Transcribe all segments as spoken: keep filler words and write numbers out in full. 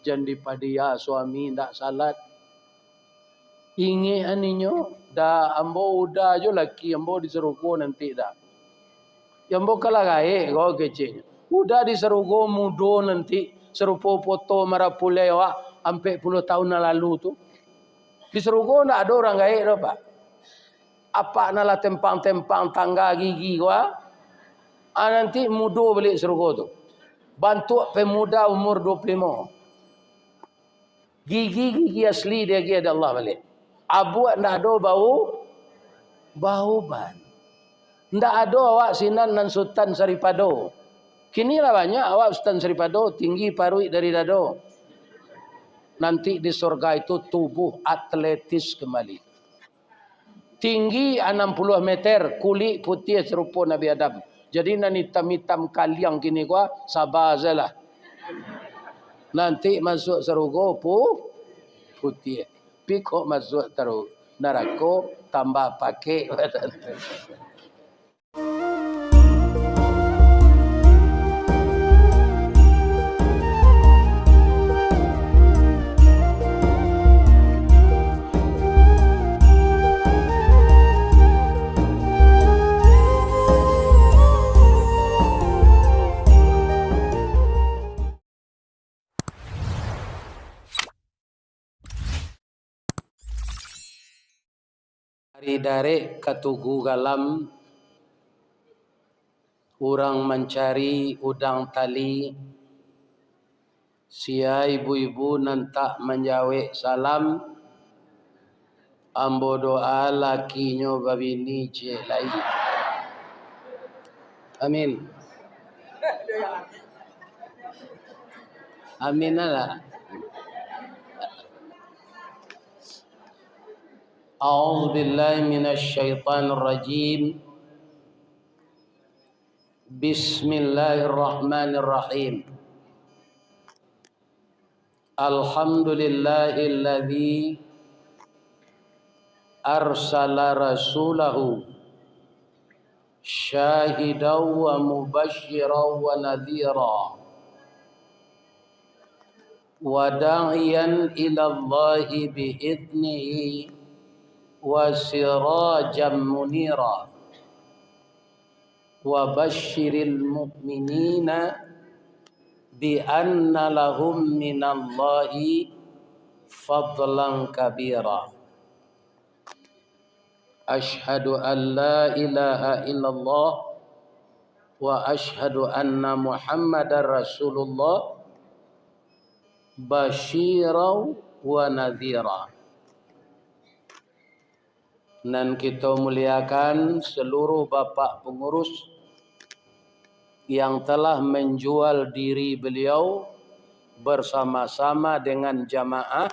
Jan dipadia suami ndak salat. Ingek an inyo, "Dak, ambo uda jo laki ambo di sarugo nanti, dak. Ambo ka lah gaek ko," keceknyo. "Uda di sarugo mudo nanti, sarupo poto marapulai awak ampek puluah taun nan lalu tu. Di sarugo ndak ado urang gaek doh, Pak. Apak nan lah tempang-tempang tangga gigi ko, ah, nanti mudo baliak sarugo tu. Bantuak pemuda umur duo puluah limo." Gigi-gigi asli diagiah dek Allah baliak. Abuak ndak ado bau, bauban. Ndak ado awak sinan nan Sutan Saripado. Kini lah banyak awak Sutan Saripado, tinggi paruik dari dado. Nanti di surga itu tubuh atletis kembali. Tinggi anam puluah meter, kulik putiah sarupo Nabi Adam. Jadi nan itam-itam kaliang kini ko, saba sajolah. Nanti masuak sarugo pu-, putiah. Pi kok masuak taru-, narako, tambah pakek badan. Ari darek ka tugu galam, urang mancari udang tali, sia ibu-ibu nan tak manjawek salam, ambo doa lakinyo babini ciek lai. Amin. Amin lah. A'udzubillahi minasyaitonirrajim. Bismillahirrahmanirrahim. Alhamdulillahilladzi arsala rasulahu syahidan wa mubasysyiran wa nadhira, wa da'iyan ilallahi bi idznihi wa sirajan munira. Wa basyiril mu'minina bi anna lahum minallahi fadlan kabira. Asyhadu an la ilaha illallah wa asyhadu anna Muhammadar Rasulullah basyiran wa nadhira. Nan kito muliakan, seluruh bapak pengurus yang telah menjual diri beliau bersama-sama dengan jamaah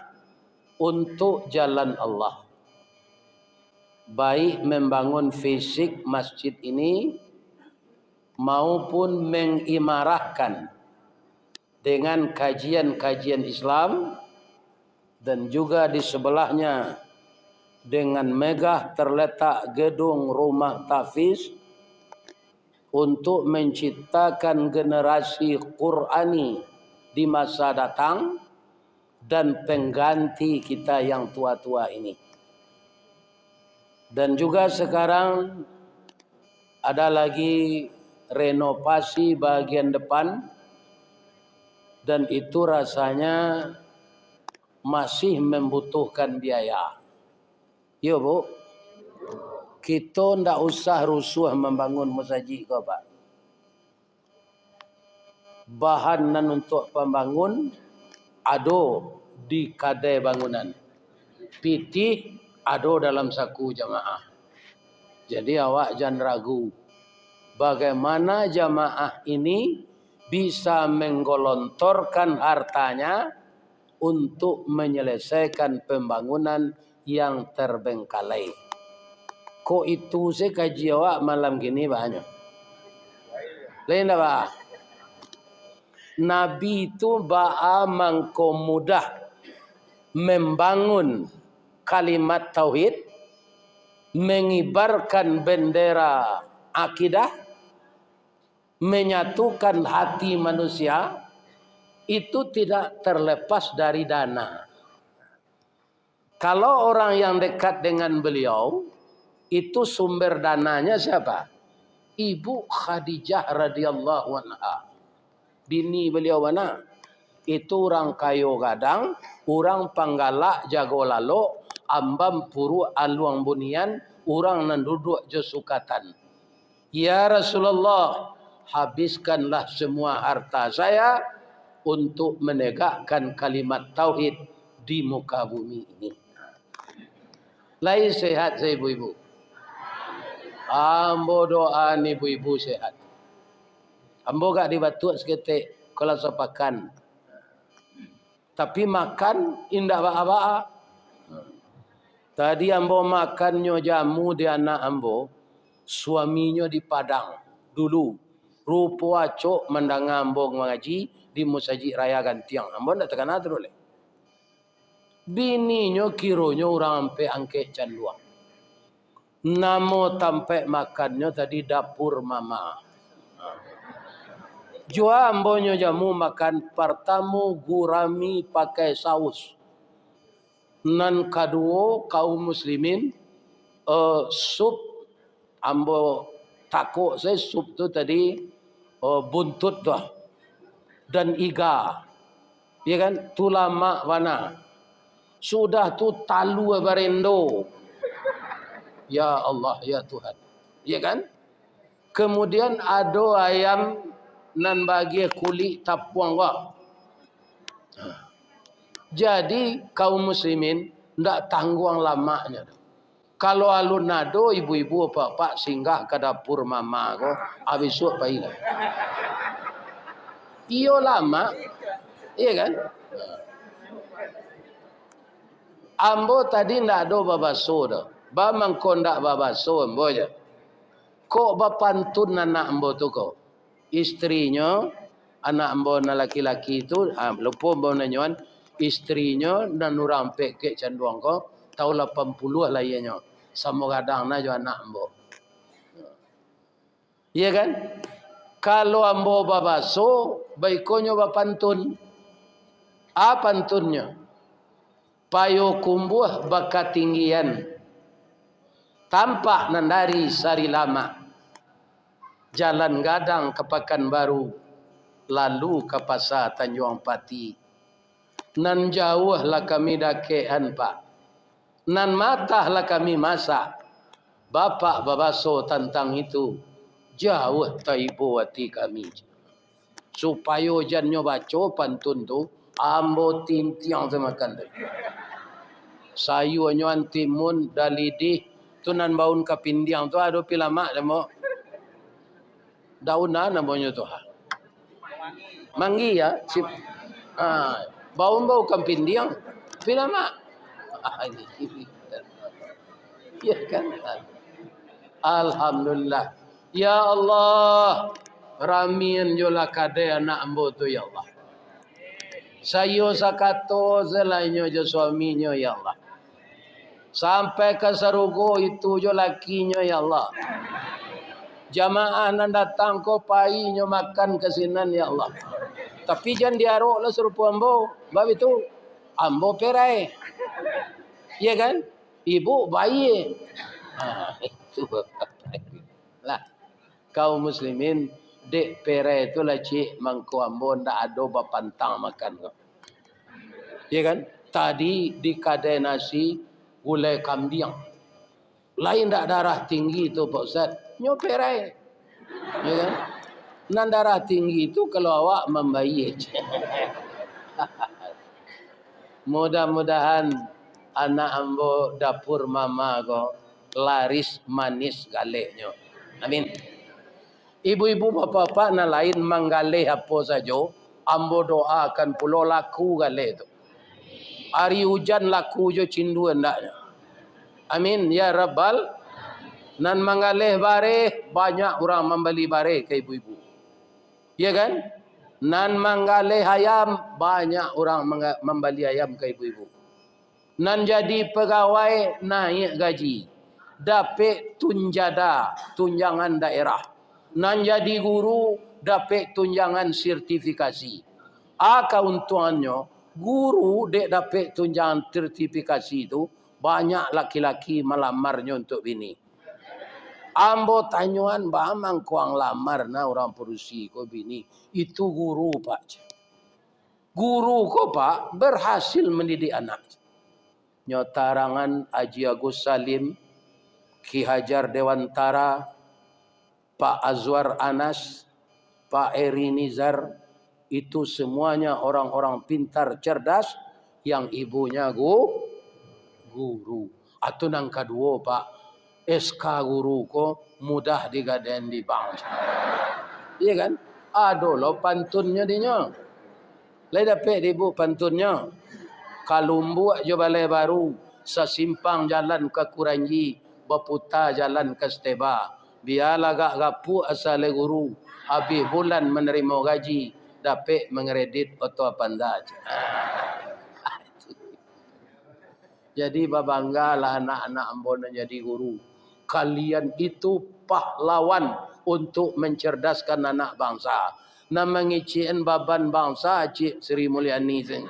untuk jalan Allah, baik membangun fisik masjid ini maupun mengimarahkan dengan kajian-kajian Islam, dan juga di sebelahnya dengan megah terletak gedung rumah tahfiz untuk menciptakan generasi Qurani di masa datang dan pengganti kita yang tua-tua ini. Dan juga sekarang ada lagi renovasi bagian depan, dan itu rasanya masih membutuhkan biaya. Yo, Bu? Kito ndak usah rusuah mambangun musajik ko, Pak. Bahan nan untuak pambangun ado di kadai bangunan. Pitih ado dalam saku jamaah. Jadi, awak jan ragu. Bagaimana jamaah ini bisa menggelontorkan hartanya untuk menyelesaikan pembangunan yang terbengkalai. Kok itu se kaji awak malam kini, bahanyo. Lain dak, Bah? Nabi tu baa mangko mudah membangun kalimat tauhid, mengibarkan bendera akidah, menyatukan hati manusia, Itu tidak terlepas dari dana. Kalau orang yang dekat dengan beliau, itu sumber dananya siapa? Ibu Khadijah radhiyallahu anha. Bini beliau bana. Itu urang kayo gadang, urang panggalak jago lalok, ambam puruak aluang bunian, urang nan duduak jo sukatan. "Ya Rasulullah, habiskanlah semua harta saya untuk menegakkan kalimat tauhid di muka bumi ini." Lai sehat sa ibu-ibu? Ambo doaan ibu-ibu sehat. Ambo gak dibatuak saketek, kalau sapakan. Tapi makan indak baa-baa. Tadi ambo makannyo jamu di anak ambo, suaminyo di Padang dulu. Rupo acok mandanga ambo mangaji di Musajik Raya Gantiang. Ambo ndak takana tu doh lai. Bininyo kironyo urang ampek angkek canduang. Namo tampek makannyo tadi dapur mama. Jua ambonyo jamu makan, partamo gurami pakai saus. Nan kaduo, kaum muslimin, eh, sup, ambo takok sae sup tu tadi, eh, buntut tu, ah, dan iga. Ya kan? Tu lamak bana. Sudah tu talua barendo. Ya Allah, ya Tuhan. Ya kan? Kemudian ado ayam nan bagian kulik tapuang ko. Jadi, kaum muslimin, ndak tangguang lamaknyo. Kalau alun ado ibu-ibu, apak-apak singgah ka dapur mama ko, ah, bisuak pailah. Iyo lamak. Iya kan? Ambo tadi ndak ado babaso doh. Ba mangko ndak babaso ambo je. Kok bapantun anak ambo tu ko. Istrinyo, anak ambo nan laki-laki tu, ah, lupo ambo nanyoan, istrinyo nan urang ampek angkek canduang ko, taun lapan puluah lahianyo. Samo gadang na jo anak ambo. Iya kan? Kalau ambo babaso, baikonyo bapantun. A pantunnyo? Payokumbuah bakatinggian, tampak nan dari Sarilamak, jalan gadang ka Pakanbaru, lalu ka Pasa Tanjuang Pati. Nan jauah lah kami dakekan, Pak. Nan matah lah kami masak. Bapak babaso tantang itu, jauah taibo ati kami. Supayo jan nyo baco pantun tu, ambo tintiang samakan tu. Sayuanyo antimun, dalidih, tu nan baun kapindiang tu ado pi lamak dek ambo. Daun a namonyo tu, ha. Manggi, ya, si, ha, baun bau kapindiang, pi lamak. Ya kan? Alhamdulillah. Ya Allah, ramian jolah kadai anak ambo tu, ya Allah. Saiyo sakato selainnyo jo suaminyo, ya Allah. Sampai ka sarugo itu jo lakinyo, ya Allah. Jamaah nan datang ko pai nyo makan ka sinan, ya Allah. Tapi jan diarok lah sarupo ambo. Bab itu, ambo perai. Iya kan? Ibu baie. Ha, itu. Lah, kaum muslimin, dek perai tu lah, cik, mangko ambo ndak ado bapantang makan ko. Iya kan? Tadi di kadai nasi, gulai kambiang. Lai ndak darah tinggi tu, Pak Ustaz? Nyo perai. Iya kan? Nan darah tinggi tu kalau awak mambayie. Mudah-mudahan anak ambo dapur mama ko laris manis galehnyo. Amin. Ibu-ibu, bapak-bapak nan lain manggaleh apo sajo, ambo doakan pulo laku galeh tu. Ari ujan laku jo cindua andaknyo. Amin, ya Rabbal. Nan manggaleh bareh, banyak urang mambali bareh ka ibu-ibu. Iya kan? Nan manggaleh ayam, banyak urang mangga-, mambali ayam ka ibu-ibu. Nan jadi pagawai, naiak gaji, dapek tunjada, tunjangan daerah. Nan jadi guru, dapek tunjangan sertifikasi. A kauntuangannyo, guru dek dapek tunjangan sertifikasi tu, banyak laki-laki malamarnyo untuak bini. Ambo tanyoan, "Baa mangko ang lamar na urang padusi ko bini?" "Itu guru, Pak." Guru ko, Pak, berhasil mendidik anak. Nyo tarangan Haji Agus Salim, Ki Hajar Dewantara, Pak Azwar Anas, Pak Eri Nizar, itu semuanya orang-orang pintar, cerdas, yang ibunya gu-, guru. Atau nan kaduo, Pak, S K guru ko mudah digadaian di bank. Iya kan? Ado lo pantunnyo dinyo. Lai dapek di ibu pantunnyo? Kalumbuak jo Balai Baru, sasimpang jalan ka Kuranji, baputa jalan ka Steba. Bia lagak gapuak asa lai guru, abih bulan manarimo gaji, dapek mangredit oto Avanza. Jadi, babanggalah anak-anak ambo nan jadi guru. Kalian itu pahlawan untuk mencerdaskan anak bangsa. Nan mangecek-an baban bangsa, Cik Sri Mulyani sen.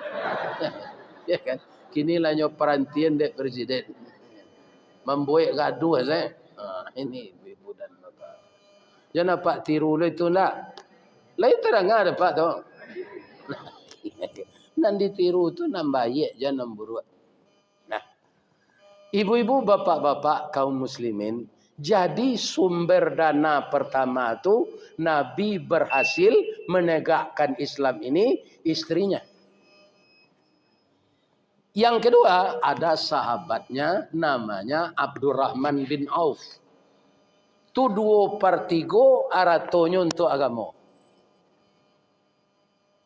Ya kan? Kini lah nyo parantian dek presiden. Mambuek gaduah sen. Ha, ini ibu-ibu dan bapak. Jan apak tiru lo itu ndak? Lai tadanga dek apak tu. Nan ditiru tu nan baiak, jan nan buruak. Nah, ibu-ibu, bapak-bapak, kaum muslimin, jadi sumber dana pertama tu Nabi berhasil menegakkan Islam ini istrinya. Yang kedua, ada sahabatnya namanya Abdurrahman bin Auf. Tu duo partigo aratonyo untuak agamo.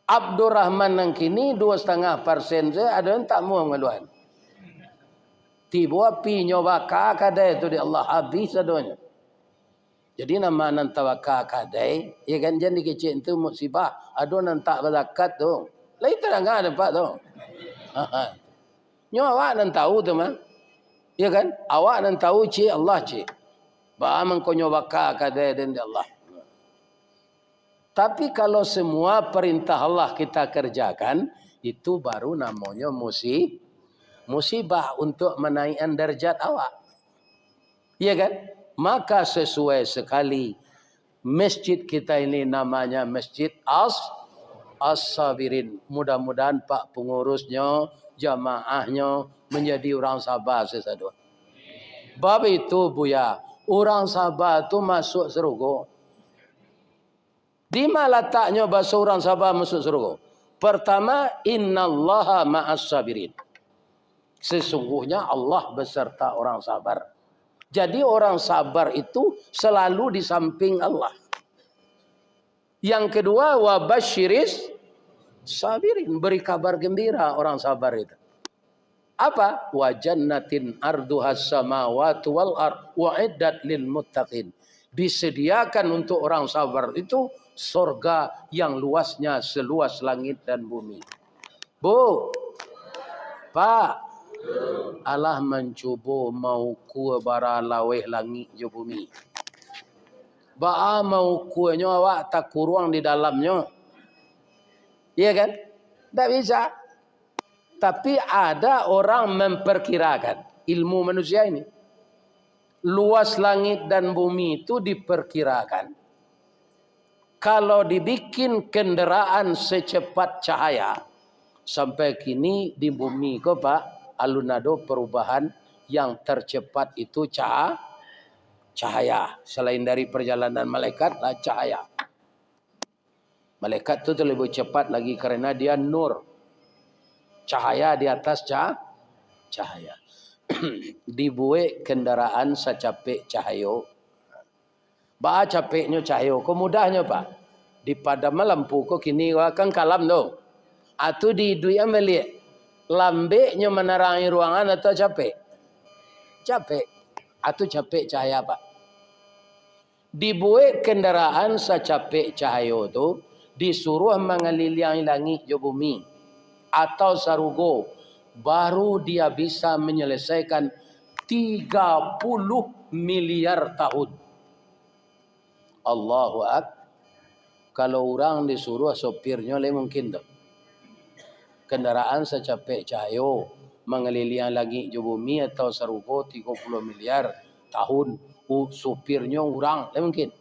Abdurrahman nan kini duo satangah persen sajo, ado nan tak muah mangaluahan. Tibo api nyo baka kadai tu dek Allah, habih sadonyo. Jadi, nama nan tabaka kadai, ya kan, jan dikecek tu musibah. Ado nan tak bazakat tu. Lai tadanga dek apak tu. Ha, ha. Nyo awak nan tahu tu mah. Ya kan? Awak nan tahu, cik, Allah, cik. Baa mangko nyo baka kadai den dek Allah. Tapi kalau semua perintah Allah kita kerjakan, itu baru namonyo musi-, musibah untuk menaikkan derajat awak. Iya kan? Maka sesuai sekali masjid kita ini namanya Masjid As-, As-Sabirin. Mudah-mudahan Pak pengurusnyo, jamaahnyo menjadi urang sabar sasado. Bab itu, Buya, urang sabar tu masuk sarugo. Di ma lataknyo baso urang sabar masuak sarugo? Pertama, innallaha ma'as sabirin. Sesungguhnya Allah beserta orang sabar. Jadi, orang sabar itu selalu di samping Allah. Yang kedua, wa basyiris sabirin, beri kabar gembira orang sabar itu. Apa? Wa jannatin arduhas samawati wal ard, uiddat lil muttaqin. Disediakan untuk orang sabar itu sorga yang luasnya seluas langit dan bumi. Bu, Pak, alah mancubo maukua bara laweh langik jo bumi. Baa maukuanyo, awak takuruang di dalamnyo? Iya kan? Ndak bisa. Tapi ada orang memperkirakan, ilmu manusia ini. Luas langit dan bumi itu diperkirakan. Kalau dibikin kendaraan secepat cahaya, sampai kini di bumi ko, Pak, alun ado perubahan, yang tercepat itu caha-, cahaya. Selain dari perjalanan malaikat, lah cahaya. Malaikat tu, tu lebih cepat lagi karena dia nur. Cahaya di atas ca-, cahaya. Dibuek kendaraan sacapek cahayo. Baa capeknyo cahayo ko? Mudahnyo, Pak. Dipadam lampu ko kini, kan kalam tu. Atu diiduikan baliak. Lambeknyo manarangi ruangan atau capek? Capek. Atu capek cahaya, Pak. Dibuek kendaraan sacapek cahayo tu, disuruah mangaliliangi langik jo bumi, atau sarugo, baru dia bisa menyelesaikan tiga puluh miliar tahun. Allahu Ak-, kalau urang disuruah sopirnyo, lai mungkin tu. Kandaraan sacapek cahayo, mangaliliang langik jo bumi atau sarugo tigo puluah miliar tahun, u-, supirnyo urang, lah mungkin?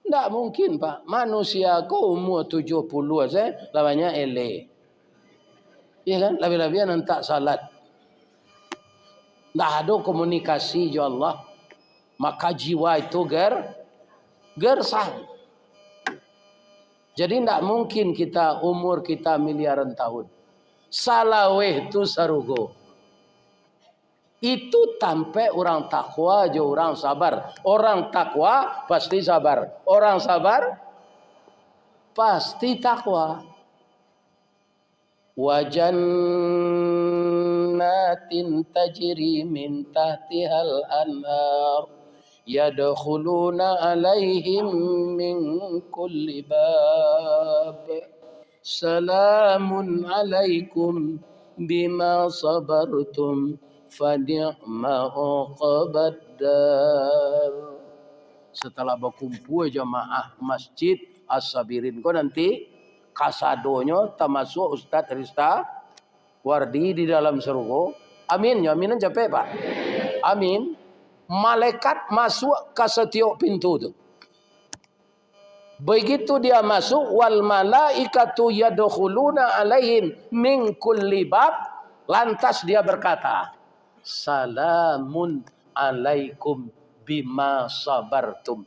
Ndak mungkin, Pak. Manusia ko umua tujuah puluah sajo, lah banyak elek. Iya kan? Labiah-labiah nan tak salat. Ndak ado komunikasi jo Allah. Maka jiwa itu ger-, gersang. Jadi, ndak mungkin kita, umur kita miliaran tahun. Salaweh tu sarugo. Itu tampek urang takwa jo urang sabar. Urang takwa pasti sabar. Urang sabar pasti takwa. Wa jannatin tajri min tahtihal anhar, yadkhuluna alaihim min kulli bab. Salamun alaikum bima sabartum, fa ni'ma uqbad dar. Setelah bakumpua jamaah Masjid As-Sabirin ko nanti, kasadonyo tamasuak Ustaz Rista Wardi di dalam sarugo. Amin, yo, amin capek, Pak. Amin. Malaikat masuak ka satiok pintu tu. Begitu dia masuk, wal malaikatu yadkhuluna alaihim min kulli bab, lantas dia berkata, "Salamun alaikum bima sabartum."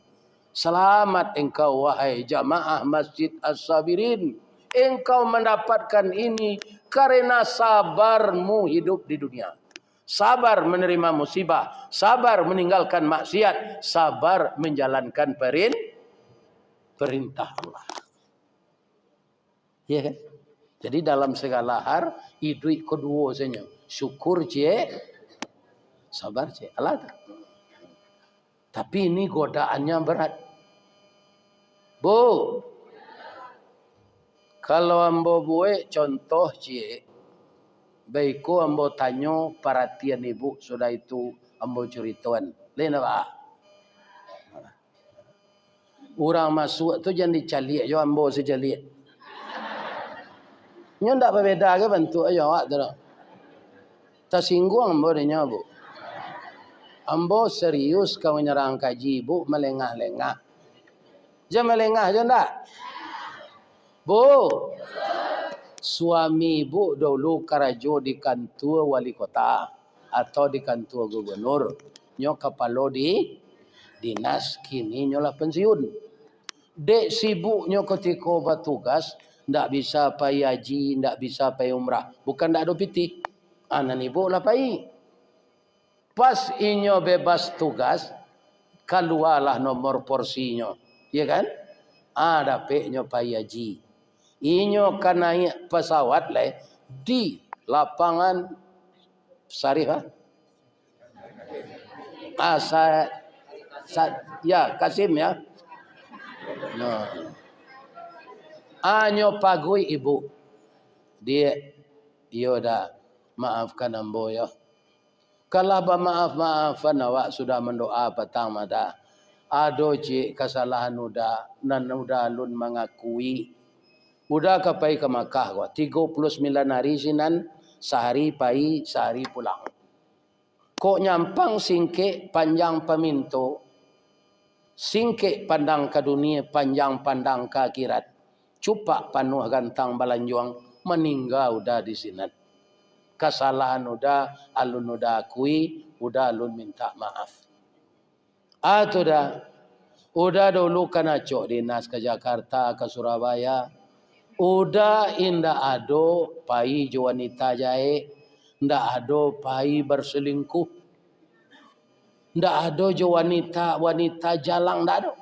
Selamat engkau, wahai jamaah Masjid As-Sabirin. Engkau mendapatkan ini karena sabarmu hidup di dunia. Sabar menerima musibah, sabar meninggalkan maksiat, sabar menjalankan perin-, perintah Allah. Iya kan? Jadi dalam segala hal, iduik ko duo sajo. Syukur ciek, sabar ciek. Alah tu. Tapi ini godaannya berat. Bu, kalau ambo buek contoh ciek, baiko ambo tanyo paratian ibu, sudah itu ambo curitoan. Lain apa? Urang masuak tu jan dicaliak jo ambo sacaliak. Nyo ndak babeda ge bantuak jo awak tu doh. Tasingguang ambo dek nyo, Bu. Ambo serius ka manyarang kaji, Bu malengah-lengah. Jan malengah jo ndak? Bu, suami Ibu dulu karajo di kantua wali kota atau di kantua gubernur. Nyo kapalo di dinas, kini nyo lah pensiun. Dek sibuknyo kutiko batugas, ndak bisa pai haji, ndak bisa pai umrah. Bukan ndak ado pitih. Ah, nan Ibu lah pai. Pas inyo bebas tugas, kalualah nomor porsinyo, iya kan? Ah, dapeknyo pai haji. Inyo ka naiak pasawat lai di lapangan Sarif, ah? Ah, sa-, sa-, ya, Kasim, ya. Nah. Ah, nyo paguik ibu. Diak, iyo dah, maafkan ambo, yo. Kalah bamaaf-maafan awak sudah mandoa patang mata. Ado ciek kasalahan Uda, nan Uda alun mangakui. Uda ka pai ka Makkah ko, tigo puluah sambilan ari sinan, sahari pai, sahari pulang. Kok nyampang singkek panjang paminto, singkek pandang ka dunia, panjang pandang ka akhirat. Cupak panuah gantang balanjuang, maningga Uda di sinan. Kasalahan Uda, alun Uda akui, Uda alun mintak maaf. Ah, tu dah. Uda dulu kan acok dinas ka Jakarta, ka Surabaya. Uda indak ado pai jo wanita jahek, indak ado pai berselingkuh. Ndak ado jo wanita, wanita jalang, ndak ado.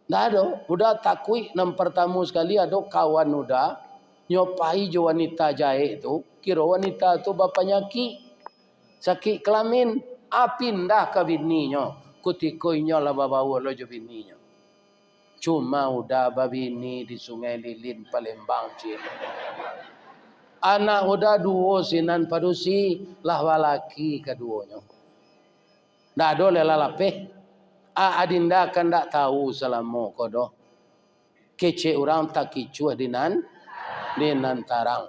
Ndak ado. Uda takuik, nan partamo sakali ado kawan Uda, nyo pai jo wanita jahek tu, kiro wanita tu bapanyakik, sakik kalamin, ah, pindah ka bininyo, kutiko inyo lah babaua lo jo bininyo. Cuma Uda babini di Sungai Lilin, Palembang, ciek. Anak Uda duo sinan padusi, lah balaki kaduonyo. Ndak ado lai lah lapeh. A-, adinda kan ndak tahu salamo ko doh. Kecek urang takicuah di nan, di nan tarang.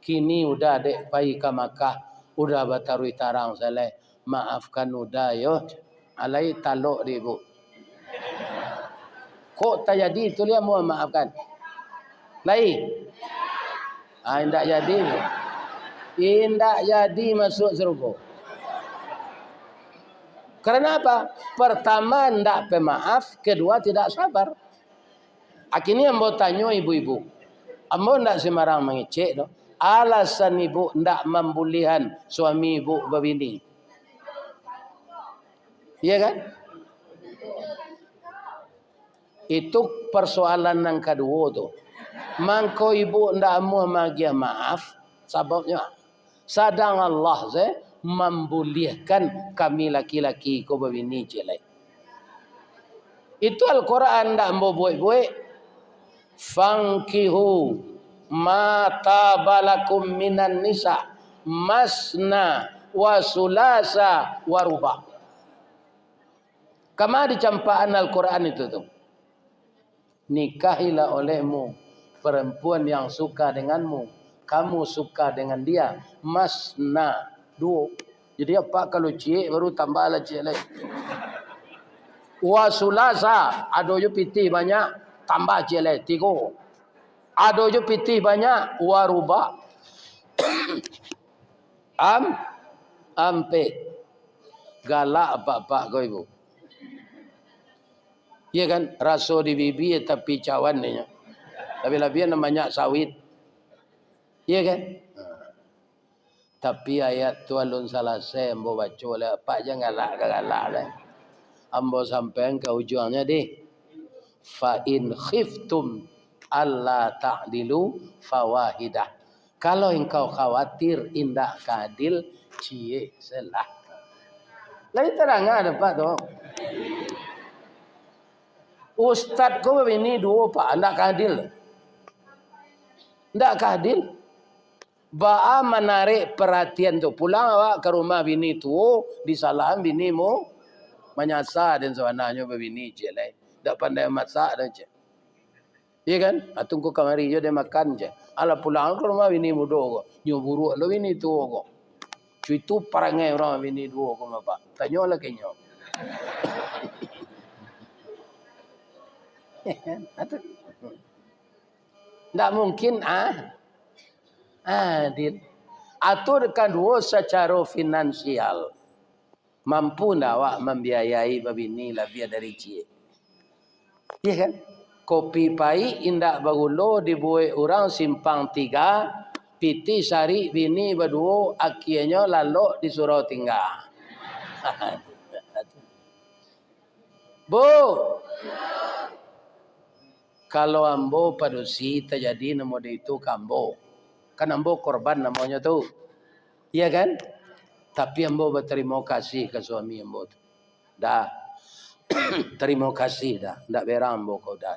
Kini Uda dek pai ka Makkah, Uda bataruih tarang sajo lai, maafkan Uda yo. Alai talok di ibu. Kok tajadi tu liak mau maafkan? Lai? Ah, indak jadi. Indak jadi masuk sarugo. Karena apa? Pertama, ndak pemaaf, kedua, tidak sabar. Akhirnya ambo tanyo ibu-ibu. Ambo ndak sembarang mangecek doh. Alasan ibu ndak mambulihan suami ibu babini. Iya kan? Itu persoalan nan kaduo tu. Mangko ibu ndak amuah maagiah maaf, sababnyo sadang Allah se mambuliahkan kami laki-laki ko babini ciek lai. Itu Al-Quran, ndak ambo buek-buek. "Fankihu ma taba lakum minan nisa, masna wa sulasa wa ruba." Kama dicampakan Al-Quran itu tu. Nikahilah olehmu perempuan yang suka denganmu, kamu suka dengan dia, masna, duo. Jadi apak kalau ciek baru tambahlah ciek lai. Wa sulasa, ado jo pitih banyak, tambah ciek lai, tigo. Ado jo pitih banyak, wa ruba. Am, ampek. Galak apak-apak ko ibu. Iya kan? Raso di bibia tapi cawan inyo. Tapi labiah nan banyak sawit. Iya kan? Tapi ayat tu alun salasai ambo baco lai, apak jan galak ka galak lai. Ambo sampaian ka ujuangnyo deh. "Fa in khiftum alla ta'dilu fawahidah." Kalau engkau khawatir indak ka adil, ciek se lah. Lai tarang dapek tu. Ustad ko babini duo, Pak, ndak ka adil. Ndak ka adil. Baa manarik paratian tu? Pulang awak ka rumah bini tuo, disalahan bini mu-, manyasa den sabananyo babini ciek lai. Ndak pandai masak doh ciek. Iya kan? Atau engkau kamari jo den makan ciek. Alah pulang ka rumah bini mudo ko. Nyo buruak lo bini tuo ko. Cuitu parangai urang bini duo ko, Bapak. Tanyolah ka inyo. Ndak mungkin, ah. Adil. Atau kaduo, sacaro finansial. Mampu ndak awak mambiayai babini labiah dari ciek? Iya kan? Kopi paik indak bagulo dibuek urang Simpang Tiga, pitih sarik bini baduo, akienyo lalok di surau tingga. Bu, kalau ambo padusi tajadi nan model itu ka ambo, kan ambo korban namonyo tu. Iya kan? Tapi ambo batarimo kasih ka suami ambo tu. Dah. Tarimo kasih dah. Ndak berang ambo ka Uda.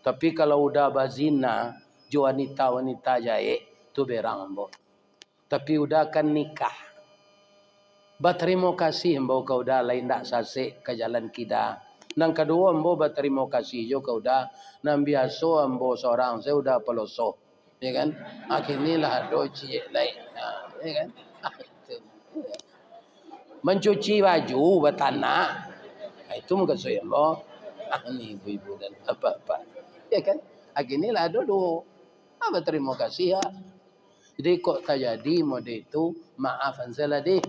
Tapi kalau Uda bazina jo wanita-wanita jahek, tu berang ambo. Tapi Uda kan nikah. Batarimo kasih ambo ka Uda lai ndak sasek ka jalan kida. Nan kaduo, ambo batarimo kasih jo ka Uda, nan biaso ambo sorang se Uda paloso. Ya kan? Ah, kini lah ado ciek lai. Ha, ya kan? Mancuci baju, batanak. Ah, itu mukasuik ambo. Ah, ni ibu-ibu dan apak-apak. Ya kan? Ah, kini lah ado duo. Ah, batarimo kasih, ya. Jadi, kok tajadi model itu, maafan sajo lah deh.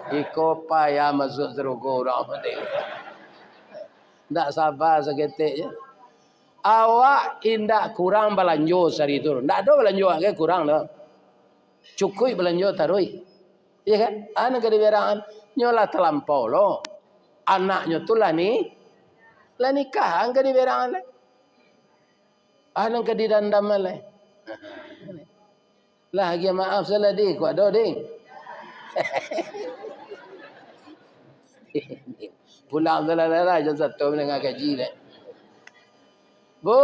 Iko payah masuak sarugo urang model itu. Ndak saba saketek je. Awak indak kurang balanjo sahari tu. Ndak ado balanjo awak ke kurang tu. Cukuik balanjo taruih. Iya kan? Anu ka diberangan. Nyo lah talampau lo. Anaknyo tu lah ni, lah nikah, ang ka diberangan lai. Ah, nan ka didandam lai. Lah, agiah maaf sajo lah, deh. Kok ado, deh? Pulang sajo lah, lah, lah. Jam satu mandanga kaji, deh. Bu,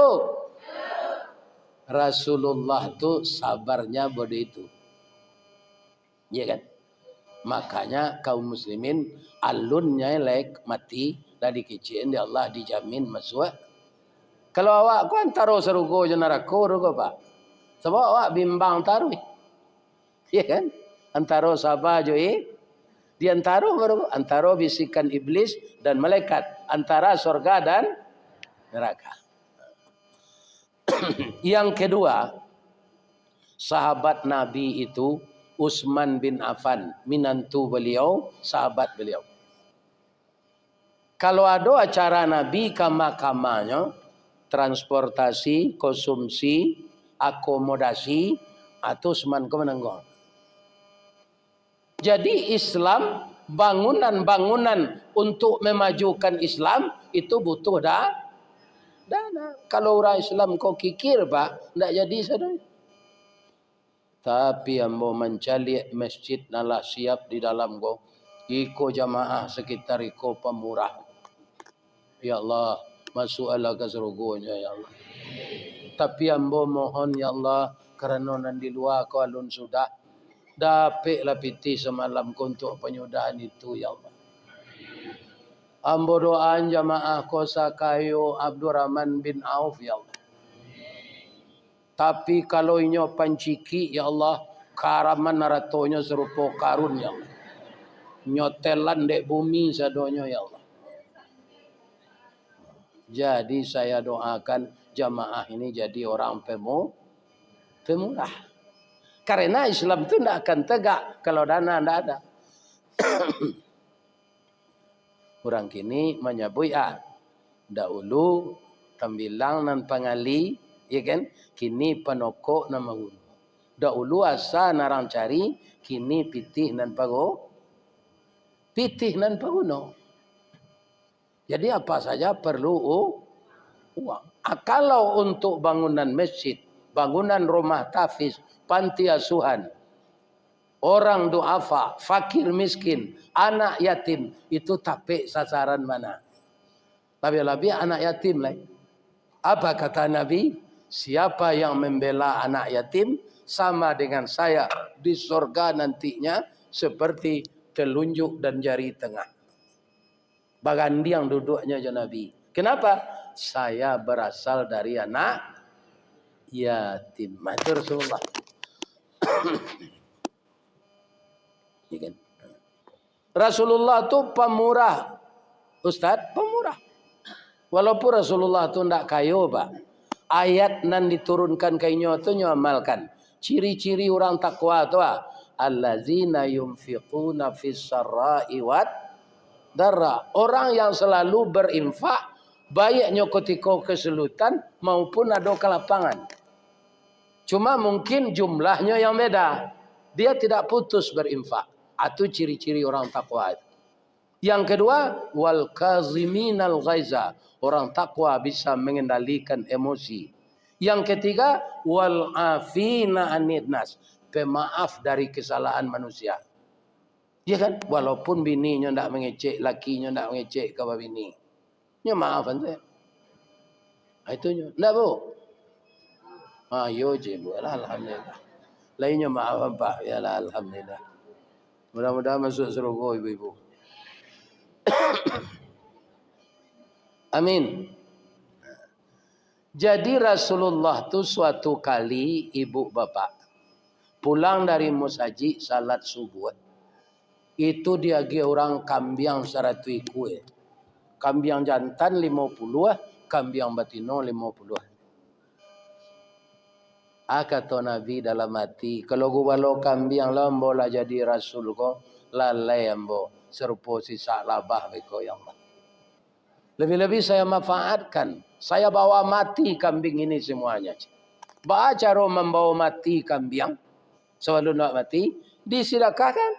Rasulullah tu sabarnya begitu. Iya kan? Makanya kaum muslimin, alun nyo lai mati, lah dikecekan dek Allah, dijamin masuak. Kalau awak ko antaro sarugo jo narako tu ko, Pak. Sabab awak bimbang taruih. Ya kan? Antaro saba jo i-, di antaro baru, antaro bisikan iblis dan malaikat, antara sorga dan neraka. Yang kedua, sahabat Nabi itu Utsman bin Affan, minantu beliau, sahabat beliau. Kalau ado acara Nabi, kama-kamanyo, transportasi, konsumsi, akomodasi, ah, tu Utsman ko manangguang. Jadi Islam, bangunan-bangunan untuk memajukan Islam itu butuh da-, dana. Kalau urang Islam ko kikir, Pak, ndak jadi sadonyo. Tapi ambo mancaliak masjid nan lah siap di dalam ko, iko jamaah sakitar iko pamurah. Ya Allah, masuaklah ka sarugonyo, ya Allah. Tapi ambo mohon, ya Allah, karano nan di lua ko alun sudah, dapeklah pitih samalam ko untuak panyudahan itu, ya Allah. Ambo doaan jamaah ko sakayo Abdurrahman bin Auf, ya Allah. Tapi kalau inyo pancikik, ya Allah, karaman aratonyo sarupo Karun, ya Allah. Nyotelan dek bumi sadonyo, ya Allah. Jadi, saya doakan jamaah ini jadi orang pemu-, pemurah. Karena Islam tu ndak akan tegak kalau dana ndak ada. Urang kini manyabuik, ah, dahulu tambilang nan pangali, ya kan? Kini panokok nan manguno. Dahulu asa nan urang cari, kini pitih nan pagu-, pitih nan paguno. Jadi, apa saja perlu u-, uang. Ah, kalau untuk bangunan masjid, bangunan rumah tahfiz, panti asuhan, orang duafa, fakir miskin, anak yatim, itu tapek sasaran bana. Labiah-labiah anak yatim lai. Apa kata Nabi? "Siapa yang membela anak yatim, sama dengan saya di sorga nantinya, seperti telunjuk dan jari tengah." Bagandiang duduaknyo jo Nabi. Kenapa? "Saya berasal dari anak yatim." Itu Rasulullah. Ya kan? Rasulullah tu pamurah, Ustaz, pamurah. Walaupun Rasulullah tu ndak kayo, Pak. Ayat nan diturunkan ka inyo tu nyo amalkan. Ciri-ciri urang takwa tu, ah, "Allazina yunfiquna fis sarra'i wad darra." Orang yang selalu berinfak, baiknyo ketika kesulitan maupun ado kelapangan. Cuma mungkin jumlahnyo yang beda. Dia tidak putus berinfak. Itu ciri-ciri orang takwa itu. Yang kedua, "Wal kaziminal ghaiza." Orang takwa bisa mengendalikan emosi. Yang ketiga, "Wal afina anin nas." Pemaaf dari kesalahan manusia. Ya kan? Walaupun bininyo ndak mangecek, lakinyo ndak mangecek ka babini. Nyo maafan tu. Ah, itu nyo. Ndak, Bu? Ah, yo je, Bu. Alah, alhamdulillah. Lain nyo maafan, Pak. Yalah, alhamdulillah. Mudah-mudahan masuk surga ibu-ibu. Amin. Jadi Rasulullah tu suatu kali, ibu bapak, pulang dari musajik salat subuh, itu diagiah urang kambiang saratuih ikua. Kambiang jantan limo puluah, kambiang batino limo puluah. Ah, kato Nabi dalam ati, "Kalau gubalo kambiang lah ambo lah jadi rasul ko, lalai ambo, sarupo sisak labah beko, ya Allah." Lebih-lebih saya manfaatkan, saya bawa mati kambing ini semuanya. Baa caro mambawa mati kambiang sabalun awak mati? Disidakahkan.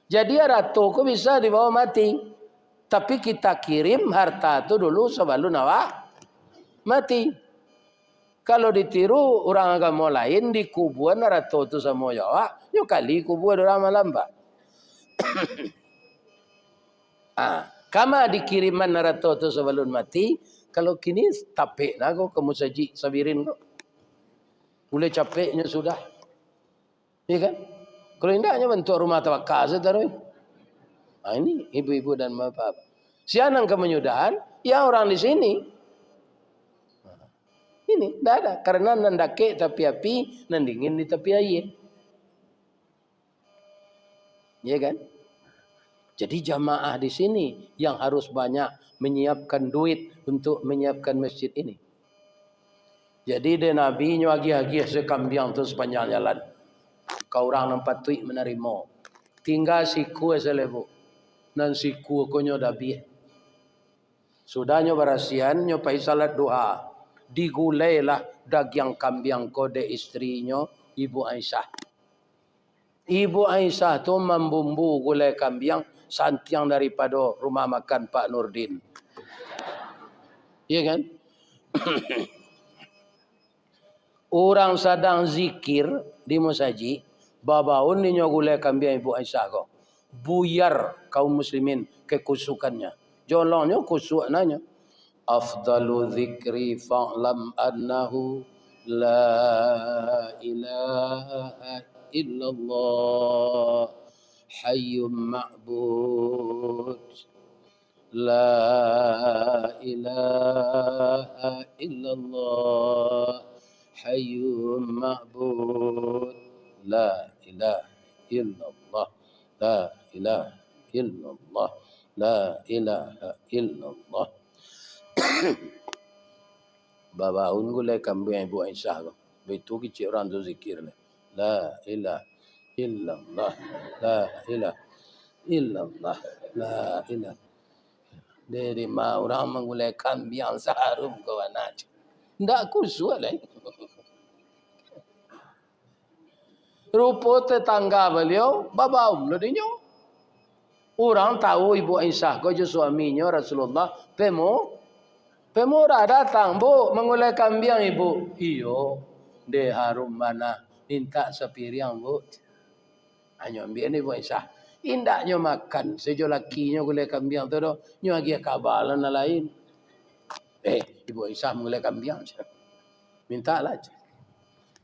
Jadi, arato ko bisa dibawa mati, tapi kita kirim harta tu dulu sabalun awak mati. Kalau ditiru urang agamo lain, dikubuan arato tu samo jo awak, nyo kali kubua urang malam, Pak. Ah, kama dikiriman arato tu sabalun mati, kalau kini tapek lah ko ka musajik Sabirin ko. Uleh capeknyo sudah. Ya kan? Kalau indak, nyo bantuak rumah tabaka sajo taruih. Ah, ini ibu-ibu dan bapak. Sia nan ka manyudahan, ya orang di sini. Ini ndak ada, karena nan dakek tapi api, nan dingin di tapi aia. Ya kan? Jadi jamaah di sini yang harus banyak menyiapkan duit untuk menyiapkan masjid ini. Jadi dek Nabi nyo agiah-agiah se kambiang tu sapanjang jalan. Ka urang nan patuik manarimo. Tingga sikua se lai, Bu. Nan sikua ko nyo dabiah. Sudah nyo barasian, nyo pai salat duha. Digulailah dagiang kambiang ko dek istrinyo, Ibu Aisyah. Ibu Aisyah tu mambumbu gulai kambiang santiang daripado rumah makan Pak Nurdin. Iya kan? Urang sadang zikir di musajik, babaun inyo gulai kambiang Ibu Aisyah ko. Buyar kaum muslimin kekusukannya. Jolongnyo kusuak nanyo. Afdalu dzikri fa'lam annahu la ilaha illallah hayyum ma'bud. La ilaha illallah hayyum ma'bud. La ilaha illallah. La ilaha illallah. La ilaha illallah. Babaun gulai kambiang Ibu Aisyah ko. Baitu kecek urang tu zikir lah. La ilaha illallah. La ilaha illallah. La ilaha. Dari ma urang manggulai kambiang saharum ko anak. Ndak kusuak lai. Rupo tetangga baliau babaun lo dinyo. Urang tahu Ibu Aisyah ko jo suaminyo Rasulullah, pemo, pemurah datang, "Bu, manggulai kambiang, Ibu?" "Iyo, deh, harum bana, mintak sapiriang, Bu." Hanyo ambiak ni Ibu Aisyah. Indak nyo makan se jo lakinyo gulai kambiang tu doh, nyo agiah kaba lah nan lain. Eh, Ibu Aisyah manggulai kambiang. Mintak lah.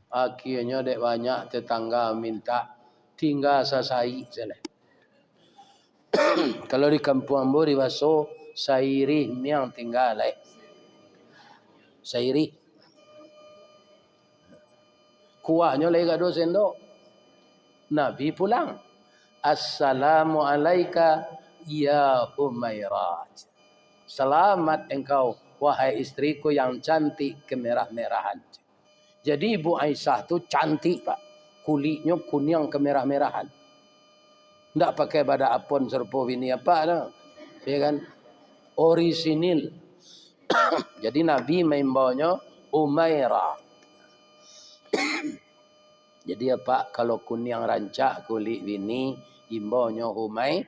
Akhirnyo dek banyak tetangga mintak, tingga sasaik se lai. Kalau di kampuang ambo dibaso sairih miang tingga lai. Sairih. Kuahnyo lai ka duo sendok. Nabi pulang. "Assalamu alaika ya Humairah." Selamat engkau, wahai istriku yang cantik kemerah-merahan. Jadi Ibu Aisyah tu cantik, Pak. Kuliknyo kuniang kemerah-merahan. Ndak pakai badak apon sarupo bini apak tu. Ya kan? Orisinil. Jadi Nabi maimbaunyo Humairah. Jadi apak, kalau kuniang rancak kulik bini, imbaunyo Humai.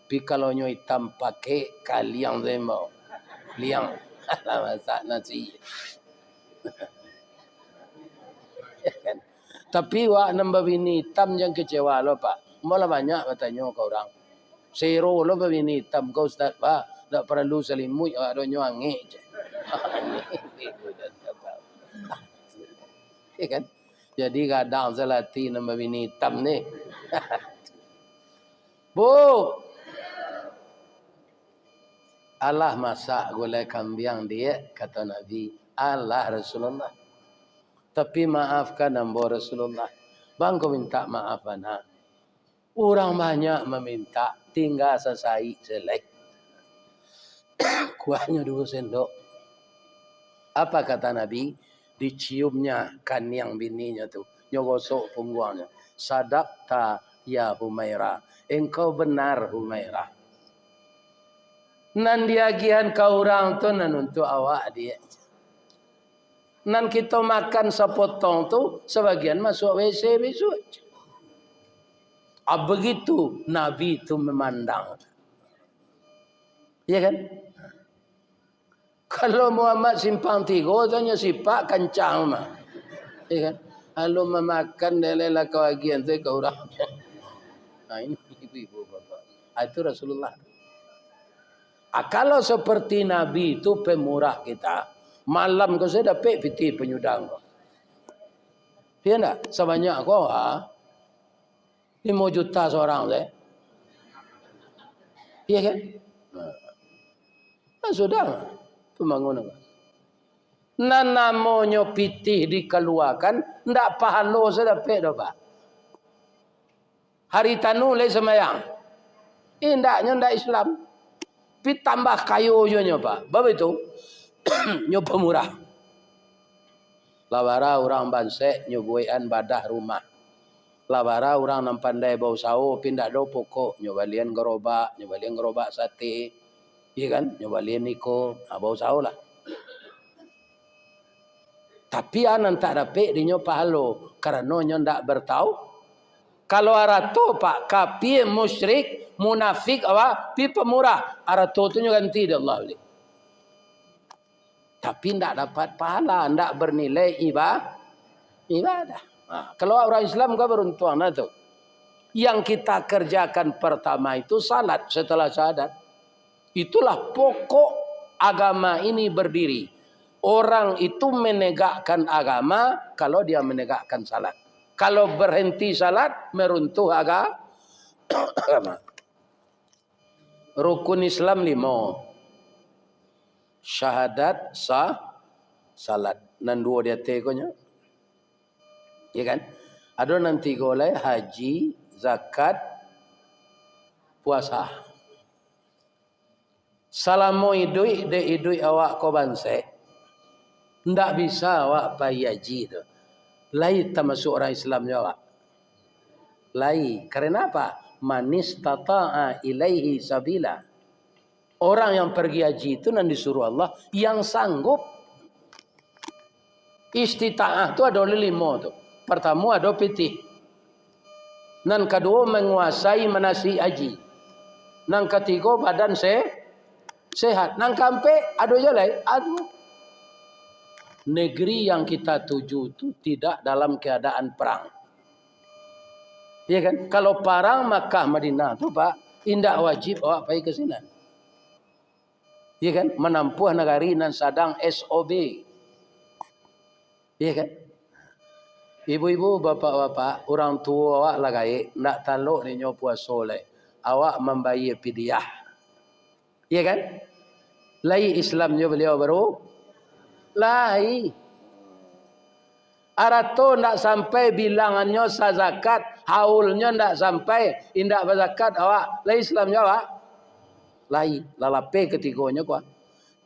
Tapi kalau nyo itam pakek, kaliang tu imbau. Liang. Alah, masak nasi. Ya kan? Tapi wak nan babini itam jan kecewa lo, Pak. Ambo lah banyak batanyo ka urang. Sero lo babini itam ko, Ustaz, bah. Ndak paralu salimuik, awak donyo angek je. Ya kan? Jadi gadang salati nan babini itam ni. Bu, alah masak gulai kambiang, Diak, kato Nabi. Alah Rasulullah. Tapi maafkan ambo Rasulullah. Bang ko minta maaf bana. Urang banyak mamintak, tingga sasaik se lai. Kuahnyo duo sendok. Apa kata Nabi? Diciumnya kaniang bininyo tu, nyo gosok pungguangnyo. "Sadakta ya Humairah, engkau benar Humairah. Nan diagiahan ka urang tu nan untuak awak, Diak. Nan kito makan sapotong tu, sabagian masuak W C bisuak." Ah, begitu Nabi tu memandang. Ya kan? Kalau Muhammad Simpang Tigo, tanyo sipak kancang mah. Ya kan? Lalu mamakan dek lai lah kawagian tu ka urang. Nah, ini ibu-ibu bapak. Ah, itu Rasulullah. Ah, kalau seperti Nabi itu pemurah kita, malam ko sajo dapek pitih panyudang ko. Iya ndak? Sabanyak ko, ha? Limo juta surang tu, eh. Iya kan? Nah. Nah, sudah pambangunan. Nan namonyo pitih dikaluakan, ndak pahalo se dapek doh, Pak. Hari tanu lai sambayang. Indaknyo ndak Islam. Pi tambah kayo juo nyo, Pak. Bab itu, nyo pamurah. Lah bara urang bansaik, nyo buekan badah rumah. Lah bara urang nan pandai bausaho, pi ndak ado pokok, nyo balian garobak, nyo balian garobak sate. Iya kan? Nyo balian iko, ha, bausaholah. Tapi a nan tak dapek dinyo pahalo, karano nyo ndak bertau-, kalau arato, Pak, kapia, musyrik, munafik, awa, pi pamurah, arato tu nyo ganti dek Allah baliak. Tapi ndak dapat pahala, ndak bernilai iba-, ibadah. Nah, kalau orang Islam kan beruntung nah tu. Yang kita kerjakan pertama itu salat setelah syahadat. Itulah pokok agama ini berdiri. Orang itu menegakkan agama kalau dia menegakkan salat. Kalau berhenti salat, meruntuh aga-, agama. Rukun Islam limo. Syahadat, sah, salat. Nan duo di ateh ko nyo. Ya kan? Ado nan tigo lai, haji, zakat, puasa. Salamo iduik dek iduik awak ko bansaik, ndak bisa awak pai haji tu. Lai tamasuak urang Islam jo awak? Lai. Karena apa? Manistata'a ilaihi sabila. Orang yang pergi haji itu nan disuruh Allah, yang sanggup. Istita'ah tu ado limo tu. Partamo ado pitih. Nan kaduo manguasai manasik haji. Nan katigo badan se-, sehat. Nan kaampek ado juo lai? Ado. Negeri yang kita tuju tu tidak dalam keadaan perang. Iya kan? Kalau parang Makkah Madinah tu, Pak, indak wajib awak pai ka sinan. Iya kan? Manampuah nagari nan sadang S O B. Iya kan? Ibu-ibu, bapak-bapak, urang tuo awak lah gaek, ndak talok dinyo puaso lai. Awak mambayia pidiah. Iya kan? Lai Islamnyo baliau baru? Lai. Arato ndak sampai bilangannyo sazakat, haulnyo ndak sampai, indak bazakat awak. Lai Islamnyo awak? Lai, lah lapeh katigonyo ko.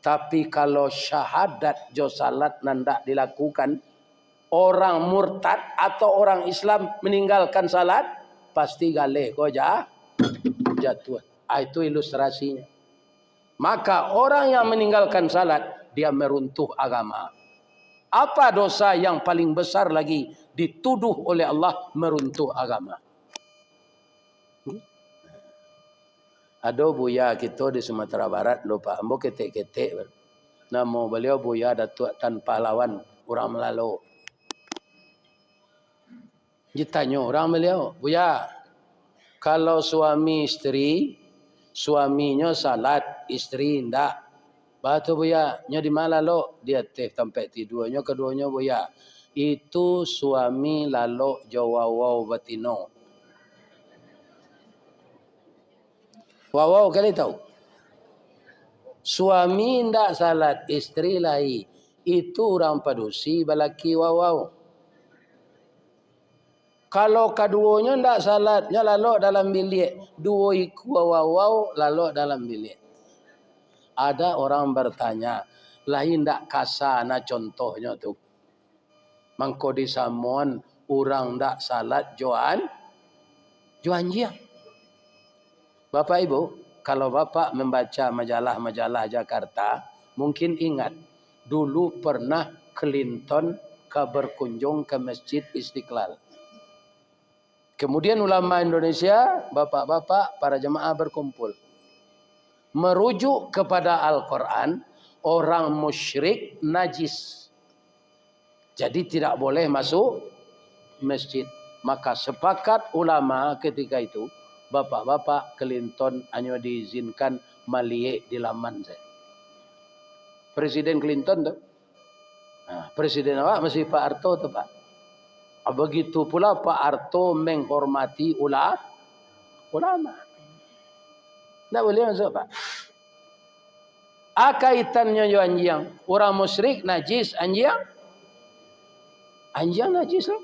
Tapi kalau syahadat jo salat nan ndak dilakukan, orang murtad atau orang Islam meninggalkan salat, pasti galeh ko ja-, jatuah. Ah, itu ilustrasinyo. Maka orang yang meninggalkan salat, dia meruntuh agama. Apa dosa yang paling besar lagi dituduh oleh Allah meruntuh agama? Ado buya kito di Sumatera Barat, lupa ambo ketek-ketek. Namo baliau Buya Datuak Tan Pahlawan, urang Malalo. Ditanyo urang baliau, "Buya, kalau suami isteri, suaminyo salat, isteri indak, baa tu Buya, nyo di ma lalok?" "Di ateh tampek tiduanyo kaduonyo Buya." "Itu suami lalok jo wawau batino." Wawau kali tahu? Suami indak salat, isteri lai. Itu urang padusi balaki wawau. Kalau kaduonyo ndak salat, nyo lalok dalam biliak, duo ikua wawau lalok dalam biliak. Ada orang bertanya, "Lai ndak kasa nah contohnyo tu?" Mangko disamoan urang ndak salat jo an-, jo anjiang. Bapak Ibu, kalau Bapak membaca majalah-majalah Jakarta, mungkin ingat, dulu pernah Clinton ka berkunjung ke Masjid Istiqlal. Kemudian ulama Indonesia, bapak-bapak, para jemaah berkumpul. Merujuk kepada Al-Quran, orang musyrik najis. Jadi tidak boleh masuk masjid. Maka sepakat ulama ketika itu, bapak-bapak Clinton hanya diizinkan maliek di laman saja. Presiden Clinton tu. Nah, presiden awak masih Pak Harto tu, Pak. Ah, begitu pula Pak Harto menghormati ula-, ulama. Ndak boleh masuk, Pak. A kaitannyo jo anjiang. Urang musyrik najis, anjiang? Anjiang najis lah.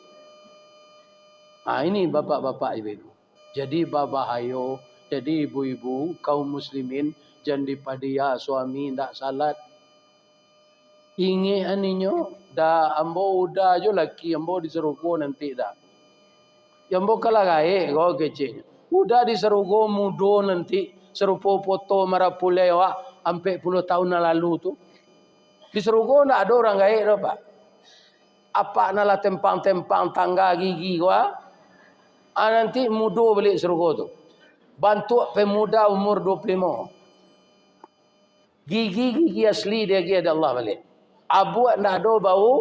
Ha, ini bapak-bapak, ibu-ibu. Jadi babahayo. Jadi ibu-ibu, kaum muslimin, jan dipadia suami indak salat. Ingek aninyo, dah ambo uda jo laki ambo di sarugo nanti dah. Yo ambo kalah gaek ko keceknyo. Uda di sarugo mudo nanti, sarupo poto marapulai awak ampek puluah tahun nan lalu tu. Di sarugo ndak ado urang gaek doh, Pak. Apak nan lah tempang-tempang tangga gigi ko, ah. Ah, nanti mudo baliak sarugo tu. Bantuak pemuda umur dua puluh limo. Gigi-gigi asli diagiah dek Allah baliak. Abuak ndak ado bau,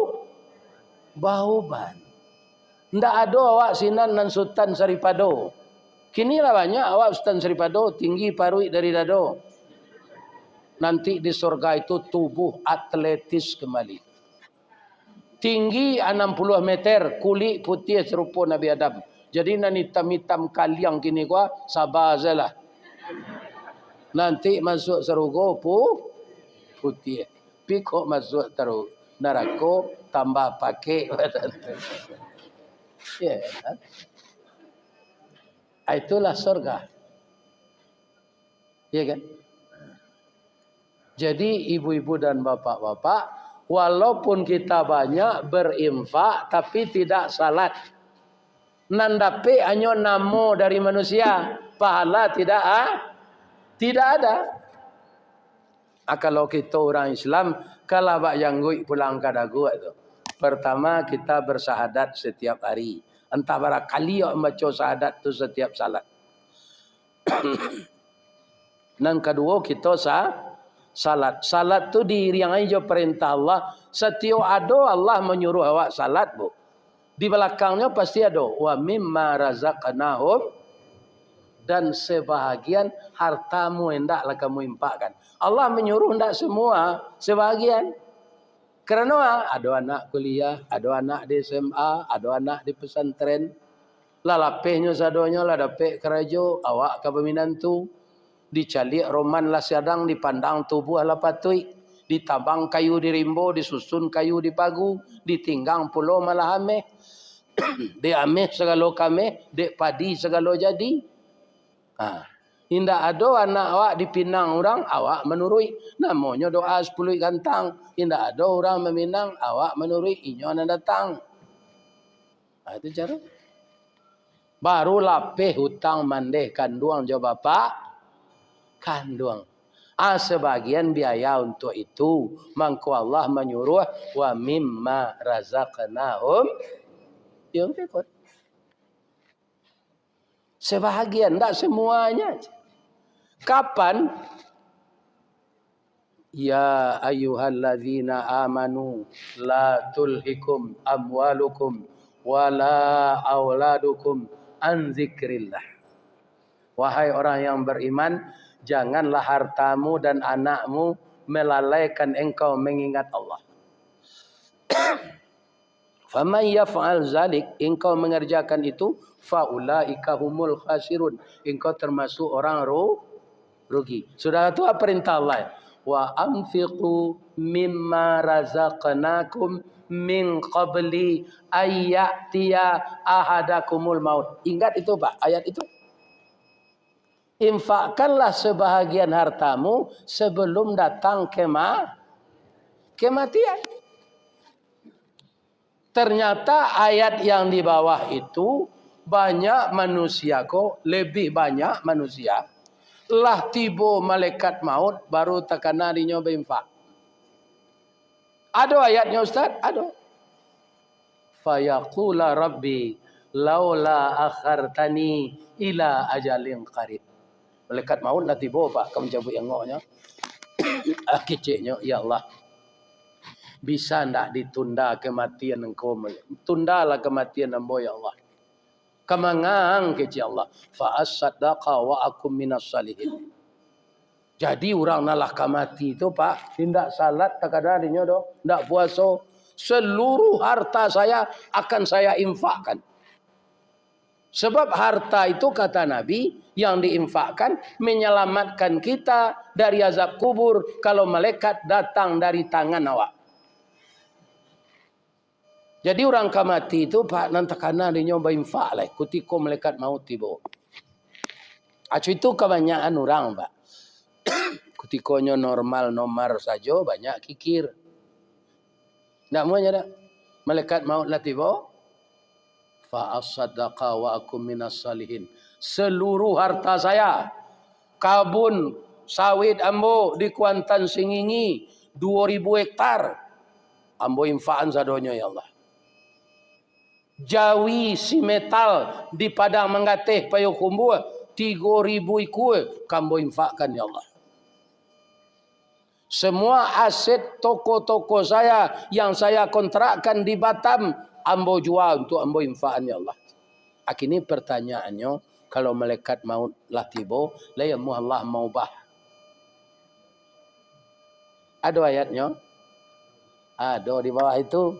bau ban. Ndak ado awak sinan nan Sutan Saripado. Kini lah banyak awak Sutan Saripado, tinggi paruik dari dado. Nanti di sorga itu tubuh atletis kembali. Tinggi anam puluah meter, kulik putiah sarupo Nabi Adam. Jadi nan itam-itam kaliang kini ko, saba sajolah. Nanti masuak sarugo pu-, putiah. Pi kok masuak taru-, narako, tambah pakek badan tu. Ya, kan? Ah, itulah sorga. Ya, kan? Jadi, ibu-ibu dan bapak-bapak, walaupun kita banyak berinfak, tapi tidak salat. Nan dapek hanyo namo dari manusia, pahala tidak a-, tidak ada. Ah, kalau kito urang Islam, kalah bak jangguik pulang ka daguak tu. Pertama, kita bersahadat setiap hari. Entah bara kali awak mambaco sahadat tu setiap salat. Nan kaduo, kito sa-, salat. Salat tu diiriangi jo parentah Allah. Satiok ado Allah manyuruah awak salat, Bu, di balakangnyo pasti ado, "Wa mimma razaqnahum," dan sebahagian hartamu hendaklah kamu infakkan. Allah manyuruah ndak semua, sebahagian. Karano, ah, ado anak kuliah, ado anak di S M A, ado anak di pesantren. Lah lapehnyo sadonyo lah dapek karajo, awak ka baminantu. Dicaliak roman lah sadang, dipandang tubuah lah patuik. Ditabang kayu di rimbo, disusun kayu di pagu, ditinggang pulo malah ameh. Dek ameh sagalo kameh, dek padi sagalo jadi. Ha. Indak ado anak awak dipinang urang, awak manuruik. Namonyo doa sapuluik gantang. Indak ado urang maminang, awak manuruik, inyo nan datang. Ha, itu caro. Baru lapeh utang mandeh kanduang jo bapak kanduang. Ah, sabagian biaya untuak itu, mangko Allah manyuruah, "Wa mimma razaqnahum yunfiqun." Sebahagian, ndak semuanya. Kapan? "Ya ayyuhalladzina amanu la tulhikum amwalukum wala auladukum an zikrillah." Wahai orang yang beriman, janganlah hartamu dan anakmu melalaikan engkau mengingat Allah. "Faman yaf'al zalik," engkau mengerjakan itu, "faulaika humul khasirun," engkau termasuk orang ru-, rugi. Sudah tu apa perintah Allah? "Wa anfiqu mimma razaqnakum min qabli ayyatiya ahadakumul maut." Ingat itu, Pak, ayat itu. Infakkanlah sebahagian hartamu sebelum datang kema-, kematian. Ternyata ayat yang di bawah itu, banyak manusia ko, lebih banyak manusia, lah tibo malaikat maut, baru takana dinyo bainfak. Ado ayatnyo, Ustaz? Ado. "Fayaqula Rabbi, laula akhartani ila ajalin qarib." Malaikat maut lah tibo, Pak, ka mancabuik angoknyo. Ah, keceknyo, "Ya Allah, bisa ndak ditunda kematian Engkau? Tundalah kematian ambo, ya Allah." "Ka manga ang," kecek Allah. "Fa asaddaqa wa akum minas salihin." Jadi, urang nan lah ka mati tu, Pak, indak salat takana dinyo doh, indak puaso. "Seluruh harta saya akan saya infakkan." Sebab harta itu, kata Nabi, yang diinfakkan menyelamatkan kita dari azab kubur kalau malaikat datang dari tangan awak. Jadi urang ka mati tu, Pak, nan takana dinyo bainfak lai kutiko malaikat maut tibo. Acu itu kabanyakan urang, Pak. Kutikonyo normal-normal sajo, banyak kikir. Ndak muahnyo dak? Malaikat maut lah tibo. Fa asaddaqa wa akum minas salihin. Seluruh harta saya, kabun sawit ambo di Kuantan Singingi, duo ribu hektar, ambo infakan sadonyo, ya Allah. Jawi si metal di Padang Manggateh, Payokumbuah, tigo ribu ikua, ka ambo infakkan, ya Allah. Semua aset toko-toko saya yang saya kontrakkan di Batam, ambo jua untuak ambo infakan, ya Allah. Akini pertanyaannyo, kalau malaikat maut lah tibo, lai amuah Allah maubah? Ado ayatnyo? Ado di bawah itu.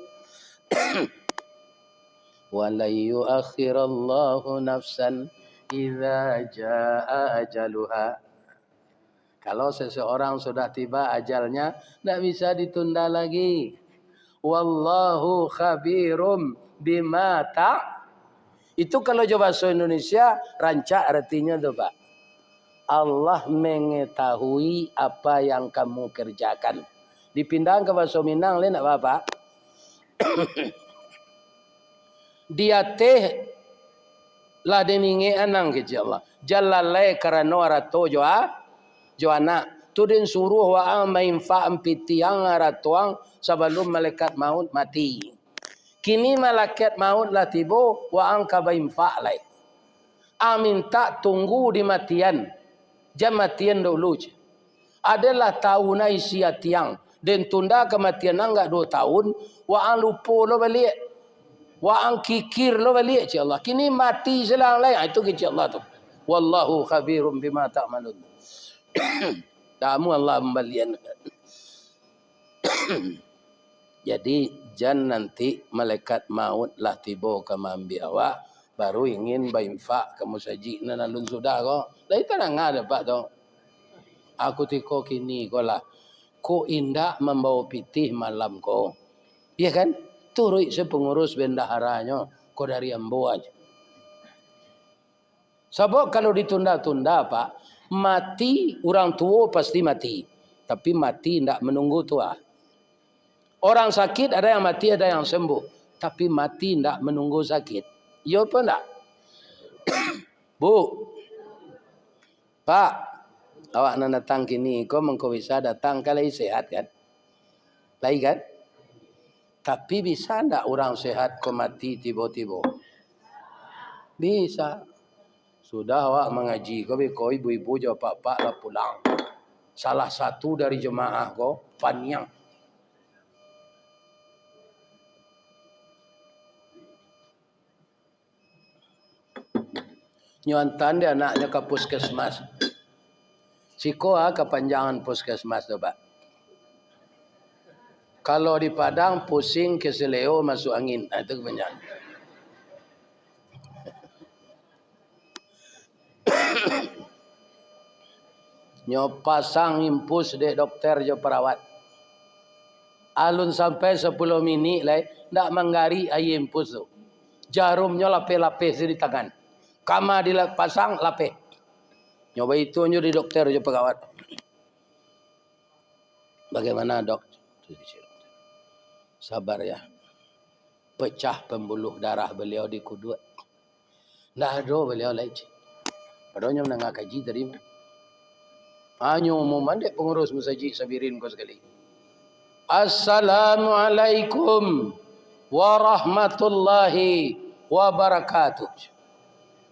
Wa lan yuakhirallahu nafsan idza jaa ajaluha. Kalau seseorang sudah tiba ajalnya, ndak bisa ditunda lagi. Wallahu khabirum bima ta-, itu kalau jo bahaso Indonesia, rancak artinyo tu, Pak. Allah mengetahui apa yang kamu kerjakan. Dipindahan ka bahaso Minang, lai ndak apa-apa. Di ateh lah den ingek anang, kecek Allah. Jan lalai karano arato jo a-, jo anak. Tu den suruah waang mainfak pitih ang, arato ang, sabalum malaikat maut mati. Kini malaikat maut lah tibo, waang ka bainfak lai. Ang mintak tunggu di matian. Jan matian dulu, cek. Adalah tahu na isi ati ang. Den tunda kamatian ang agak duo tahun, waang lupo lo baliak. Waang kikir lo baliak, cek Allah. Kini mati silang lai. Ah, itu kecek Allah tu. Wallahu khabirum bima ta'malun. Tamu Allah mambalian. Jadi, jan nanti malaikat maut lah tibo ka maambiak awak, baru ingin bainfak ka musajik nan alun sudah ko. Lai tadanga dek Apak tu. Aku tiko kini ko lah, kok indak mambawa pitih malam ko. Iya kan? Turuik se pangurus bendaharanyo, ko dari ambo aja. Sabab kalau ditunda-tunda, Pak, mati, urang tuo pasti mati. Tapi mati indak manunggu tua. Orang sakit ada yang mati, ada yang sembuh. Tapi mati indak manunggu sakit. Iyo apo indak? Bu, Pak, awak nan datang kini ko mangko bisa datang ka lai sehat, kan? Lai, kan? Tapi bisa ndak urang sehat ko mati tibo-tibo? Bisa. Sudah awak mangaji ko, beko ibu-ibu jo apak-apak lah pulang. Salah satu dari jemaah ko paniang. Nyo antaan dek anaknyo ka puskesmas. Siko a kapanjangan puskesmas tu, Pak. Kalau di Padang, pusing, keseleo, masuk angin. Nah, itu kapanjangan. Nyo pasang impus dek dokter jo perawat. Alun sampai sapuluah minik lai, ndak manggarik aia impus tu. Jarumnyo lapeh-lapeh se di tangan. Kama dipasang, lapeh. Nyo baitu nyo di dokter jo perawat. "Bagaimana, Dok?" "Sabar ya. Pecah pembuluh darah beliau di kuduak." Ndak ado baliau lai, cik. Padahal nyo mandanga kaji tadi. Hanyo umum mandek pangurus musajik Sabirin ko sakali. "Assalamualaikum warahmatullahi wabarakatuh."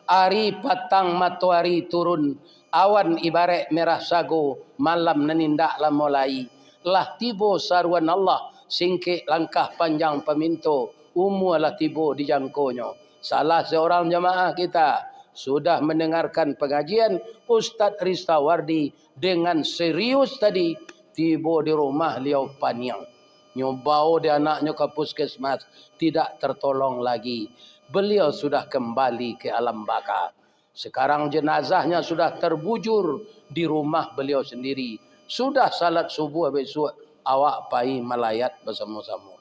Ari patang matoari turun, awan ibaraik merah sago, malam nan indak lamo lai. Lah tibo saruan Allah, singkek langkah panjang paminto, umua lah tibo di jangkonyo. Salah seorang jamaah kita sudah mandangarkan pangajian Ustaz Ristawardi dengan serius tadi, tibo di rumah liau paniang. Nyo bao dek anaknyo ka puskesmas, tidak tertolong lagi. Beliau sudah kembali ke alam baka. Sekarang jenazahnya sudah terbujur di rumah beliau sendiri. Sudah salat subuh besok, awak pai malayat basamo-samo.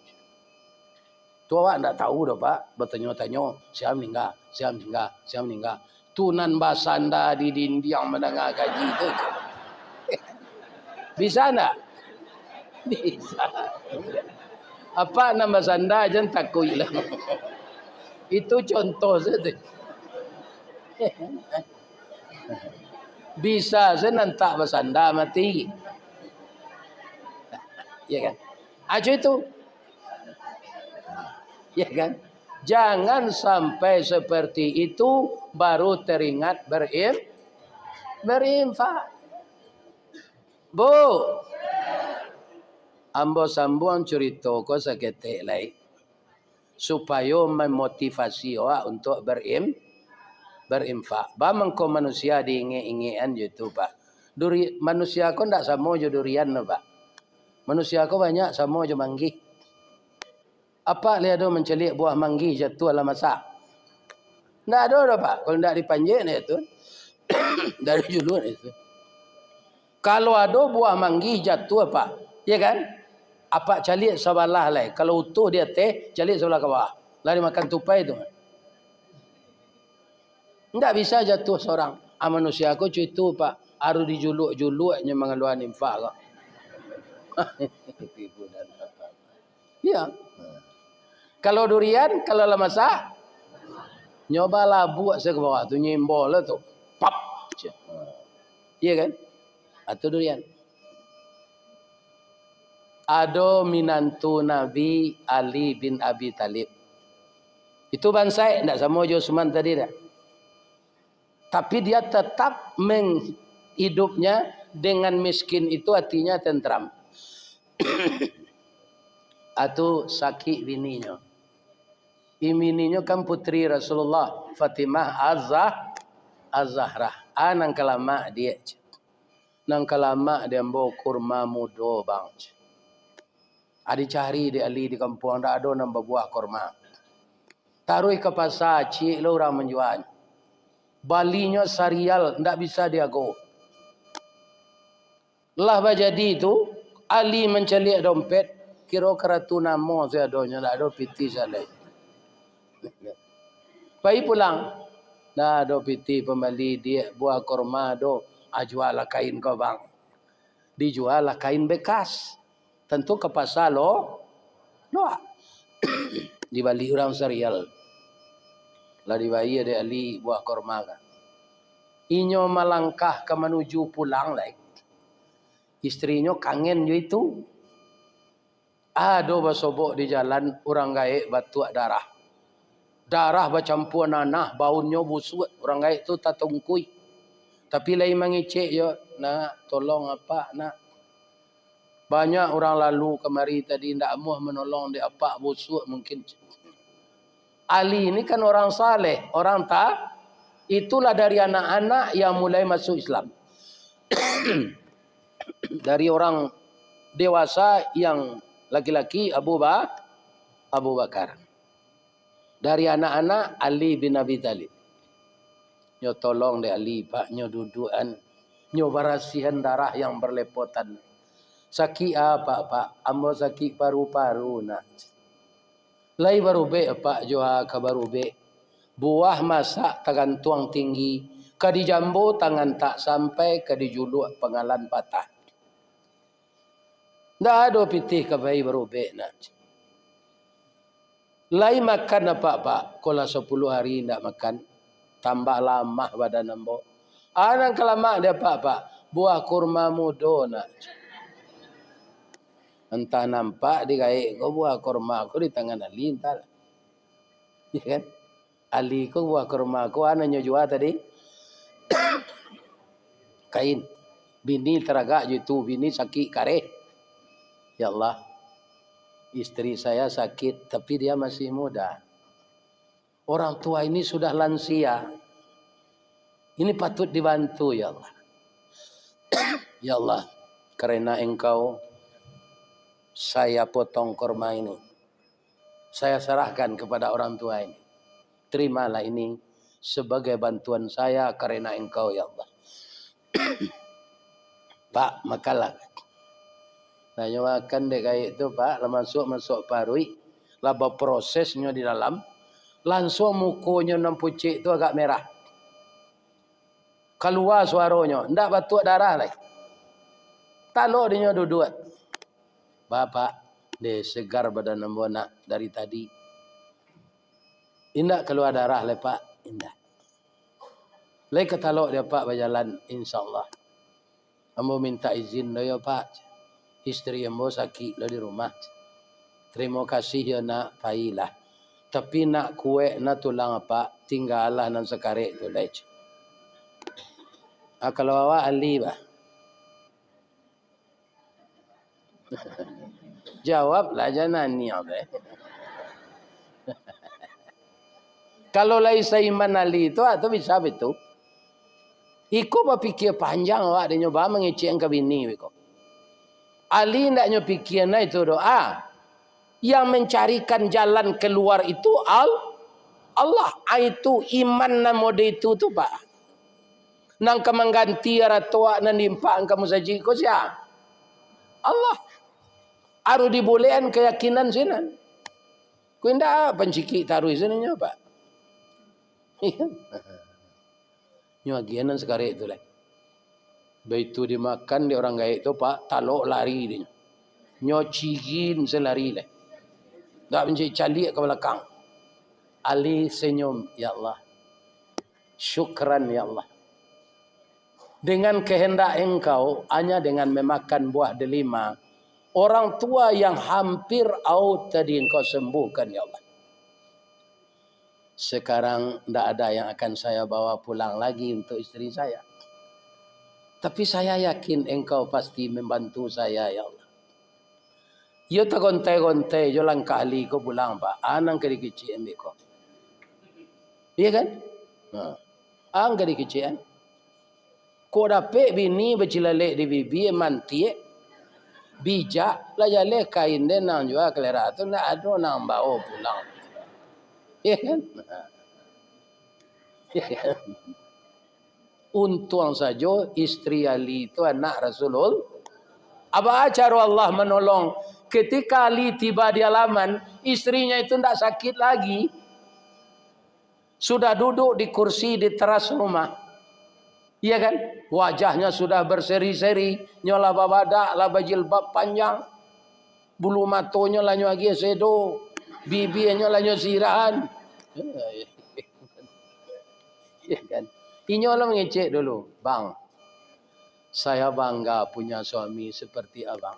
Tu awak ndak tahu doh, Pak, batanyo-tanyo, sia maningga, sia maningga, sia maningga. Tu nan basanda di dindiang mandanga kaji tu. Bisa ndak? Bisa. Apak nan basanda, jan takuik lah. Itu contoh saja. Bisa saja nan tak basanda mati. Ya kan? Ajo itu. Ya kan? Jangan sampai seperti itu baru teringat berim-, berinfak. Bu, ambo sambuang curito ko saketek lai, supayo memotivasi awak untuk berim-, berinfak. Ba mangko manusia diingek-ingekan jo itu, Pak. Duri-, manusia ko ndak samo jo durian, no, Pak. Manusia ko banyak samo jo manggih. Apak lai ado mancaliak buah manggih jatuah lah masak? Ndak ado doh, Pak. Kalau ndak dipanjek, ndak jatuah. Ndak ado juluak, ndak jatuah. Kalau ado buah manggih jatuah, Pak, ya kan? Apak caliak sabalah lai. Kalau utuh di ateh, caliak sabalah ka bawah. Lah dimakan tupai tu. Ndak bisa jatuah sorang. Ah, manusia ko cuitu, Pak. Harus dijuluak-juluaknyo mangaluakan infak ko. Ibu dan bapak. Iya. Kalau durian, kalau lah masak, nyo balabuak se ka bawah tu, nyimbol lah tu. Pap. Iya kan? Atau durian. Ado minantu Nabi, Ali bin Abi Thalib. Itu bansaik, ndak samo jo Usman tadi dah. Tapi dia tetap meng-, hidupnya dengan miskin itu hatinya tentram. Atu sakik bininyo. Bininyo kan putri Rasulullah, Fatimah Az-Zah-, Az-Zahrah. Ah, nan ka lamak diak. Nan ka lamak di ambo kurma mudo, Bang. Ah, dicari dek Ali di kampuang, ndak ado nan babuah kurma. Taruih ka pasa, ciek lo urang manjual. Balinyo sarial, ndak bisa diago. Lah bajadi tu, Ali mancaliak dompet, kiro karatu namo sadonyo, ndak ado pitih salai. Pai pulang, ndak ado pitih pambali, diak buah kurma do, ah, jualah kain ko, Bang. Dijualah kain bekas. Tantu ka pasa lo, loak. Dibali urang sarial. Lah dibayia dek Ali buah kurma ka. Inyo malangkah ka manuju pulang lai. Istrinyo kangen jo itu. Ado basobok di jalan, urang gaek batuak darah. Darah bacampua nanah, baunnyo busuak, urang gaek tu tatungkui. Tapi lai mangecek jo, "Nak, tolong apak, nak." Banyak urang lalu kamari tadi, ndak amuah manolong dek apak, busuak mungkin. Ali ni kan orang saleh, orang ta-, itulah dari anak-anak yang mulai masuk Islam. Dari orang dewasa yang laki-laki Abu Ba-, Abu Bakar. Dari anak-anak Ali bin Abi Thalib. Nyo tolong dek Ali, Pak, nyo duduakan, nyo barasihan darah yang berlepotan. Sakik apa, Pak? Ambo sakik paru-paru, nak. Lai barubek, Pak, jo a ka barubek. Buah masak tagantuang tinggi, ka dijambo tangan tak sampai, ka dijuluak pangalan patah. Ndak ado pitih ka pai barubek, nak. Lai makan apak, Pak? Ko lah sapuluah ari ndak makan, tambah lamah badan ambo. A nan ka lamak dek apak, Pak? Buah kurma mudo, nak. Antah nampak di gaek ko buah kurma ko di tangan Ali, antah. Ya kan? Ali ko buah kurma ko, a nan nyo jua tadi? Kain. Bini taragak jo itu, bini sakik kareh. Ya Allah, istri saya sakit, tapi dia masih muda. Orang tua ini sudah lansia. Ini patut dibantu, ya Allah. Ya Allah, karena Engkau, saya potong kurma ini. Saya serahkan kepada orang tua ini. Terimalah ini sebagai bantuan saya karena Engkau, ya Allah." "Pak, makanlah." Nah, nyo makan dek gaek tu, Pak, lah masuak, masuak paruik, lah baprosesnyo di dalam, lansuang mukonyo nan pucik tu agak merah. Kalua suaronyo, ndak batuak darah lai. Talok dinyo duduak. "Bapak, deh, segar badan ambo nak dari tadi." "Indak kalua darah lai, Pak?" "Indak." "Lai ka talok dek Apak bajalan, insya Allah." "Ambo mintak izin lo yo, Pak. Istri ambo sakik lo di rumah." "Tarimo kasih yo, Nak, pailah. Tapi nak kuek na tulang Apak, tinggalah nan sakarek tu lai." "Ah, kalau awak ahli, bah." Jawablah, jan naniang deh. Kalau lai saiman Ali tu, ah, tu bisa betul. Iko bapikia panjang awak dek nyo ba mangecek ka bini ko. Ali ndak nyo pikia na itu doa. Yang mencarikan jalan keluar itu Al-, Allah. Ah, itu iman nan mode itu tu, Pak. Nan ka mangganti arato nan diimpakkan ka musajik ko sia? Allah. Harus dibulehan keyakinan sinan. Ko indak pancikik taruih sinan nyo, Pak. Nyo agiah nan sakarek tu lai. Baitu dimakan dek urang gaek tu, Pak, talok lari dek nyo. Nyo cigin se lari lai. Dak mancaliak ka balakang. Ali senyum, "Ya Allah. Syukran, ya Allah. Dengan kehendak Engkau, hanya dengan memakan buah delima, orang tua yang hampir aut tadi Engkau sembuhkan, ya Allah. Sekarang ndak ada yang akan saya bawa pulang lagi untuk istri saya. Tapi saya yakin Engkau pasti membantu saya, ya Allah." Iyo tagontai-gontai jo langkah Ali ko pulang, Pak. Anang ka dikecek ambo ko. Iya kan? Ha. Ang ka dikecek an. Kok dapek bini bacilalek di bibia, mantiak, bijak, lah jaleh kain den nan jua kalera tu, ndak ado nan bao pulang. Iya kan? Iya kan? Untuang sajo istri Ali tu anak Rasulullah. Apa caro Allah manolong? Ketika Ali tiba di halaman, istrinya itu ndak sakit lagi. Sudah duduk di kursi di teras rumah. Iya kan? Wajahnya sudah berseri-seri, nyo lah babadak, lah bajilbab panjang. Bulu matonyo lah nyo agiah sedo, bibianyo lah nyo sirahan. Iya kan? Inyo lah mangecek dulu, "Bang, saya bangga punya suami seperti abang.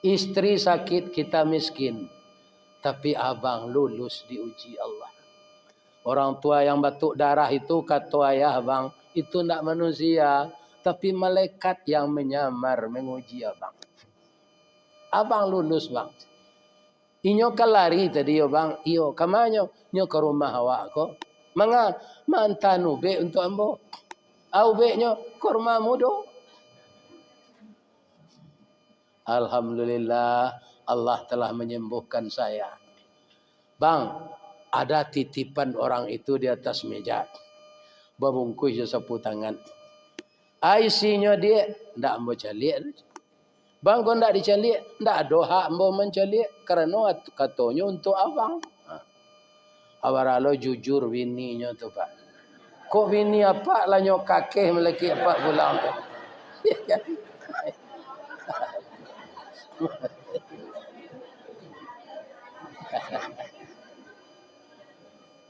Istri sakit, kita miskin, tapi abang lulus diuji Allah. Orang tua yang batuk darah itu, kato ayah abang, itu ndak manusia, tapi malaikat yang menyamar menguji abang. Abang lulus, Bang." "Inyo ka lari tadi yo, Bang?" "Iyo." "Ka ma nyo?" "Nyo ka rumah awak ko." "Manga?" "Maanta ubek untuak ambo." "A ubeknyo?" "Kurma mudo." "Alhamdulillah, Allah telah menyembuhkan saya." "Bang, ada titipan orang itu di atas meja. Babungkuih jo sapu tangan." "A isinyo, Diak?" "Ndak ambo caliak." "Bang, kok ndak dicaliak?" "Ndak ado hak ambo mancaliak, karano at-, katonyo untuak abang." Ha. Abaralo jujur bininyo tu, Pak. Kok bini apak lah nyo kakeh malakik apak pulang tu.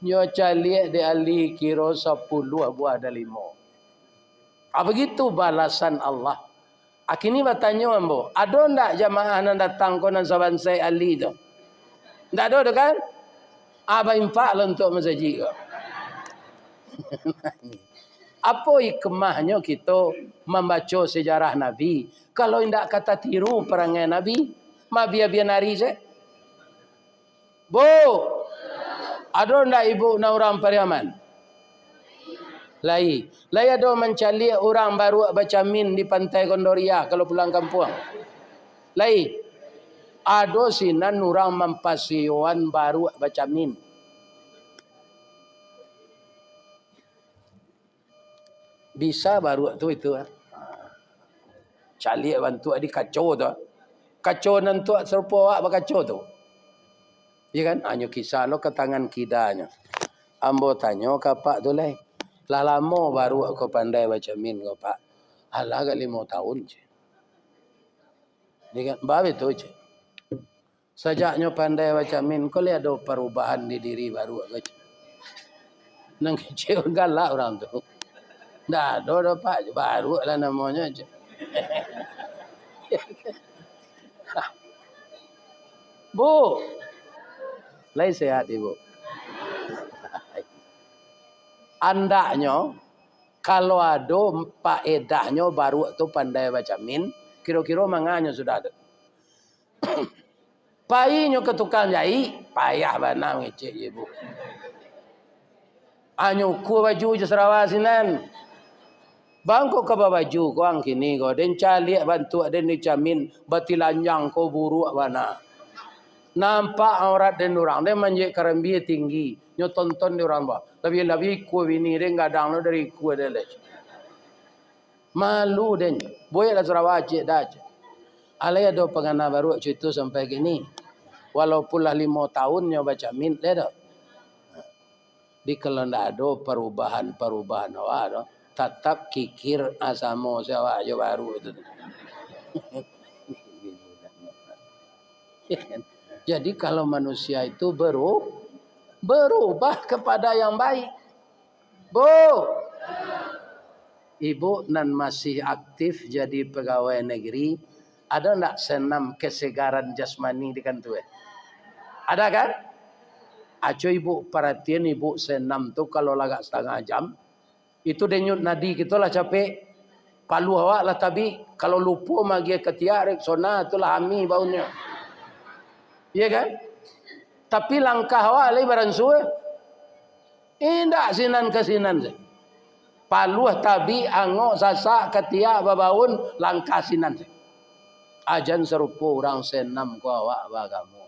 Nyo caliak dek Ali kiro sapuluah buah dalimo. Ah, begitu balasan Allah. Kini batanyo ambo, ado ndak jamaah nan datang ko nan sabansaik Ali tu? Ndak ado tu kan? Ah, baimpak lah untuak masajik ko. Apo hikmahnyo kito mambaco sejarah Nabi, kalau indak ka tatiru parangai Nabi? Mabia-bia nari se. Bu, ado ndak ibu nan urang Pariaman? Lai. Lai ado mancaliak urang baruak bacamin di Pantai Gondoriah kalau pulang kampuang? Lai. Ado sinan urang mampasiyoan baruak bacamin. Bisa baruak tu itu, ah. Caliak bantuak di kaco tu. Kaco nan tuak sarupo awak bakaco tu. Iya kan? Hanyo kisah lo ka tangan kidanyo. Ambo tanyo ka apak tu lai. Lah lamo baruak ko pandai bacamin ko, Pak? Alah, agak limo tahun, ceh. Iya kan? Babe tu, ceh. Sajaknyo pandai bacamin ko, lai ado parubahan di diri baruak ko, ceh. Nan kecek galak urang tu. Ndak ado doh, Pak, baruak lah namonyo, ceh. Bu, lai sehat, Ibu? Andaknyo, kalau ado paedahnyo baruak tu pandai bacamin, kiro-kiro manganyo sudah tu. Painyo ka tukang jaik, payah bana mangecek jo ibu. Hanyo ukua baju jo sarawa sinan. Bangko ka babaju ko ang kini ko, den caliak bantuak den dicamin, batilanjang ko buruak bana. Nampak aurat den urang, den manjek karambia tinggi, nyo tonton di urang bawah. Labiah-labiah ikua bini den gadang lo dari ikua den lai. Malu den. Buweklah sarawa ciek dah, ceh. Alai ado pangana baruak ceh tu sampai kini. Walaupun lah limo tahun nyo bacamin, lai ado. Di kalau ndak ado parubahan-parubahan awak tu, tatap kikir, ah, samo se awak jo baruak tu. Jadi kalau manusia itu beru-, berubah kepada yang baik. Bu, ibu nan masih aktif jadi pegawai negeri, ado ndak senam kesegaran jasmani di kantua? Ada kan? Aco ibu paratian, ibu senam tu kalau lagak satangah jam, itu denyut nadi kito lah capek. Paluah awak lah tabik. Kalau lupo magiah katiak, Rexona tu lah ami baunnyo. Iya kan? Tapi langkah awak lai baransua. Indak sinan ka sinan se. Paluah tabik, angok, sasak, katiak, babaun, langkah sinan se. Ajan sarupo urang senam ko awak baagamo.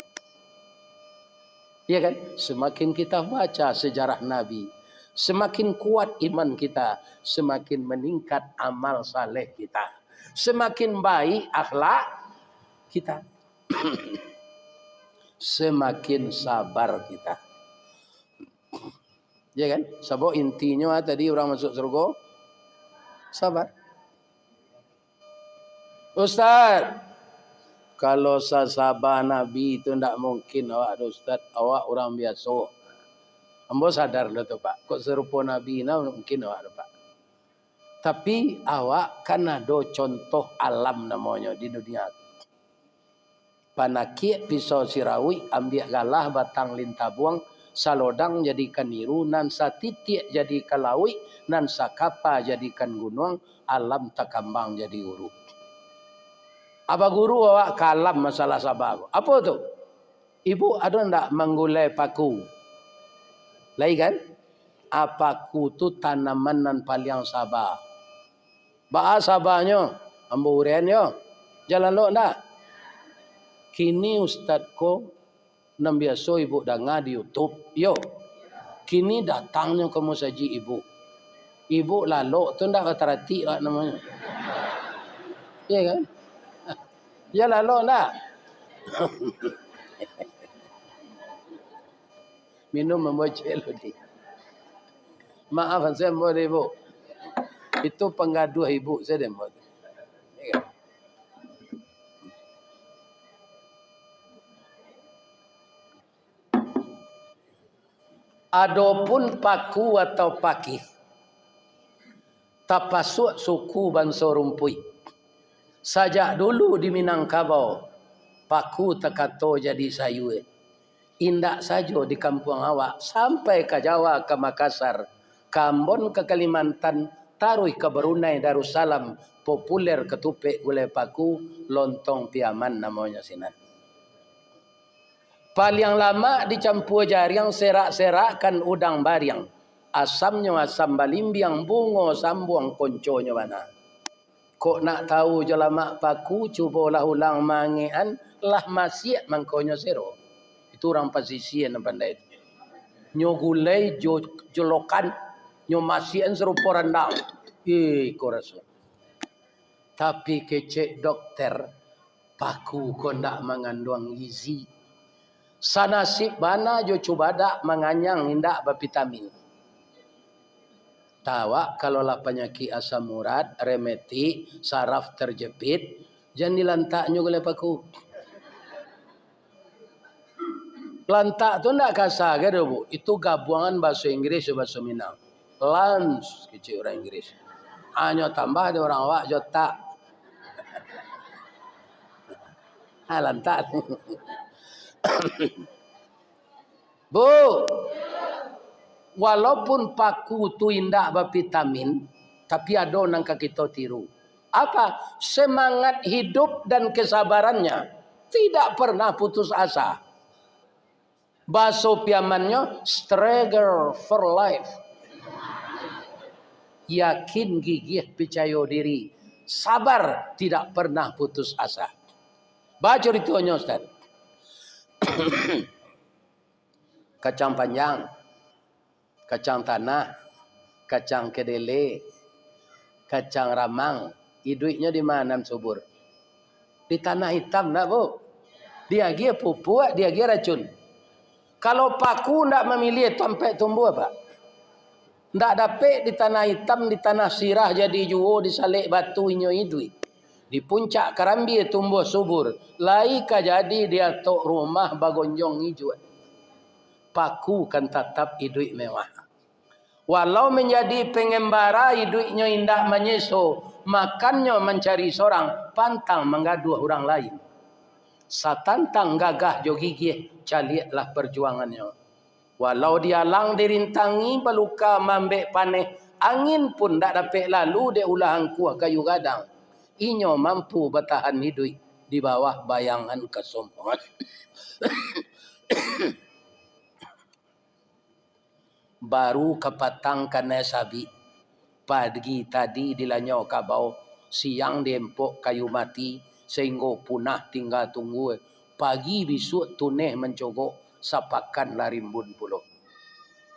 Iya kan? Semakin kita baca sejarah Nabi, semakin kuat iman kita, semakin meningkat amal saleh kita, semakin baik akhlak kita, semakin sabar kita. Ya kan? Sabab intinyo, ah, tadi urang masuk surga, sabar. "Ustaz, kalau sasaba Nabi tu ndak mungkin awak tu, Ustaz. Awak urang biaso." Ambo sadar lah tu, Pak. Kok sarupo Nabi nah mungkin awak tu, Pak. Tapi awak kan ado contoh alam namonyo di dunia tu. Panakiak pisau sirawik, ambiak galah batang lintabuang, salodang jadikan iru, nan satitiak jadikan lauik, nan sakapa jadikan gunuang, alam takambang jadi guru. Aba guru awak ka alam masalah saba ko. Apo tu? Ibu ado ndak manggulai paku? Lai kan? A, paku tu tanaman nan paliang saba. Baa sabanyo? Ambo uraian yo. Jan lalok ndak? Kini ustad ko nan biaso ibu danga di YouTube, yo. Kini datangnyo ka musajik ibu. Ibu lalok tu ndak bataratik awak namonyo. Iya kan? Jan lalok ndak? Minum ambo cek lu ni. Maaf, saya ambo deh, Bu. Itu panggaduah ibu saya deh, Bu. Adopun paku atau pakih, tapasuak suku banso rumpuik. Sajak dulu di Minangkabau, paku takato jadi sayua. Indak sajo di kampuang awak, sampai ka Jawa, ka Makassar, ka Ambon, ka Kalimantan, taruih ka Brunei Darussalam, populer katupek gulai paku, lontong Piaman namonyo sinan. Paliang lamak dicampua jariang, serak-serakkan udang bariang. Asamnyo asam balimbiang, bungo sambuang konconyo bana. Kok nak tau jo lamak paku, cubolah ulang maangekan, lah masiak mangkonyo sero. Itu urang pasisia nan pandai tu. Nyo gulai jo, jolokan, nyo masiakan sarupo randang. Iko raso. Tapi kecek dokter, paku ko ndak manganduang gizi. Sanasib bana jo cubadak, manganyang indak bavitamin. Tawak kalau lah panyakik asam urat, rematik, saraf terjepit, jan dilantaknyo gulai paku. Lantak tu ndak kasa ka do, Bu. Itu gabuangan bahaso Inggris jo bahaso Minang. Lunch, kecek urang Inggris. Hanyo tambah dek urang awak jo tak. Ah, lantak. Bu, walaupun paku tu indak bavitamin, tapi ado nan ka kito tiru. Apa? Semangat hidup dan kesabarannya. Tidak pernah putus asa. Bahaso Piamannyo, struggle for life. Yakin, gigih, picayo diri, sabar, tidak pernah putus asa. Bacuritonyo, Ustaz. Kacang panjang, kacang tanah, kacang kedele, kacang ramang, iduiknyo di ma nan subur? Di tanah itam, ndak, Bu? Diagiah pupuk, diagiah racun. Kalau paku ndak mamiliah tampek tumbuah, Pak. Ndak dapek di tanah itam, di tanah sirah jadi juo, di salek batu inyo iduik. Di puncak karambia tumbuah subur, lai ka jadi di atok rumah bagonjong ijuak. Paku kan tatap iduik mewah. Walau manjadi pangambara, iduiknyo indak manyeso, makannyo mancari sorang, pantang manggaduah urang lain. Satantang gagah jo gigih, caliaklah parjuangannyo. Walau dialang dirintangi, baluka maambek paneh, angin pun ndak dapek lalu dek ulah angkuah kayu gadang. Inyo mampu batahan iduik di bawah bayangan kasombongan. Baru kapatang kanai sabik, pagi tadi dilanyau kabau, siang diempok kayu mati, sainggo punah tingga tunggua, pagi bisuak tuneh mancogok, sapakan lah rimbun pulo.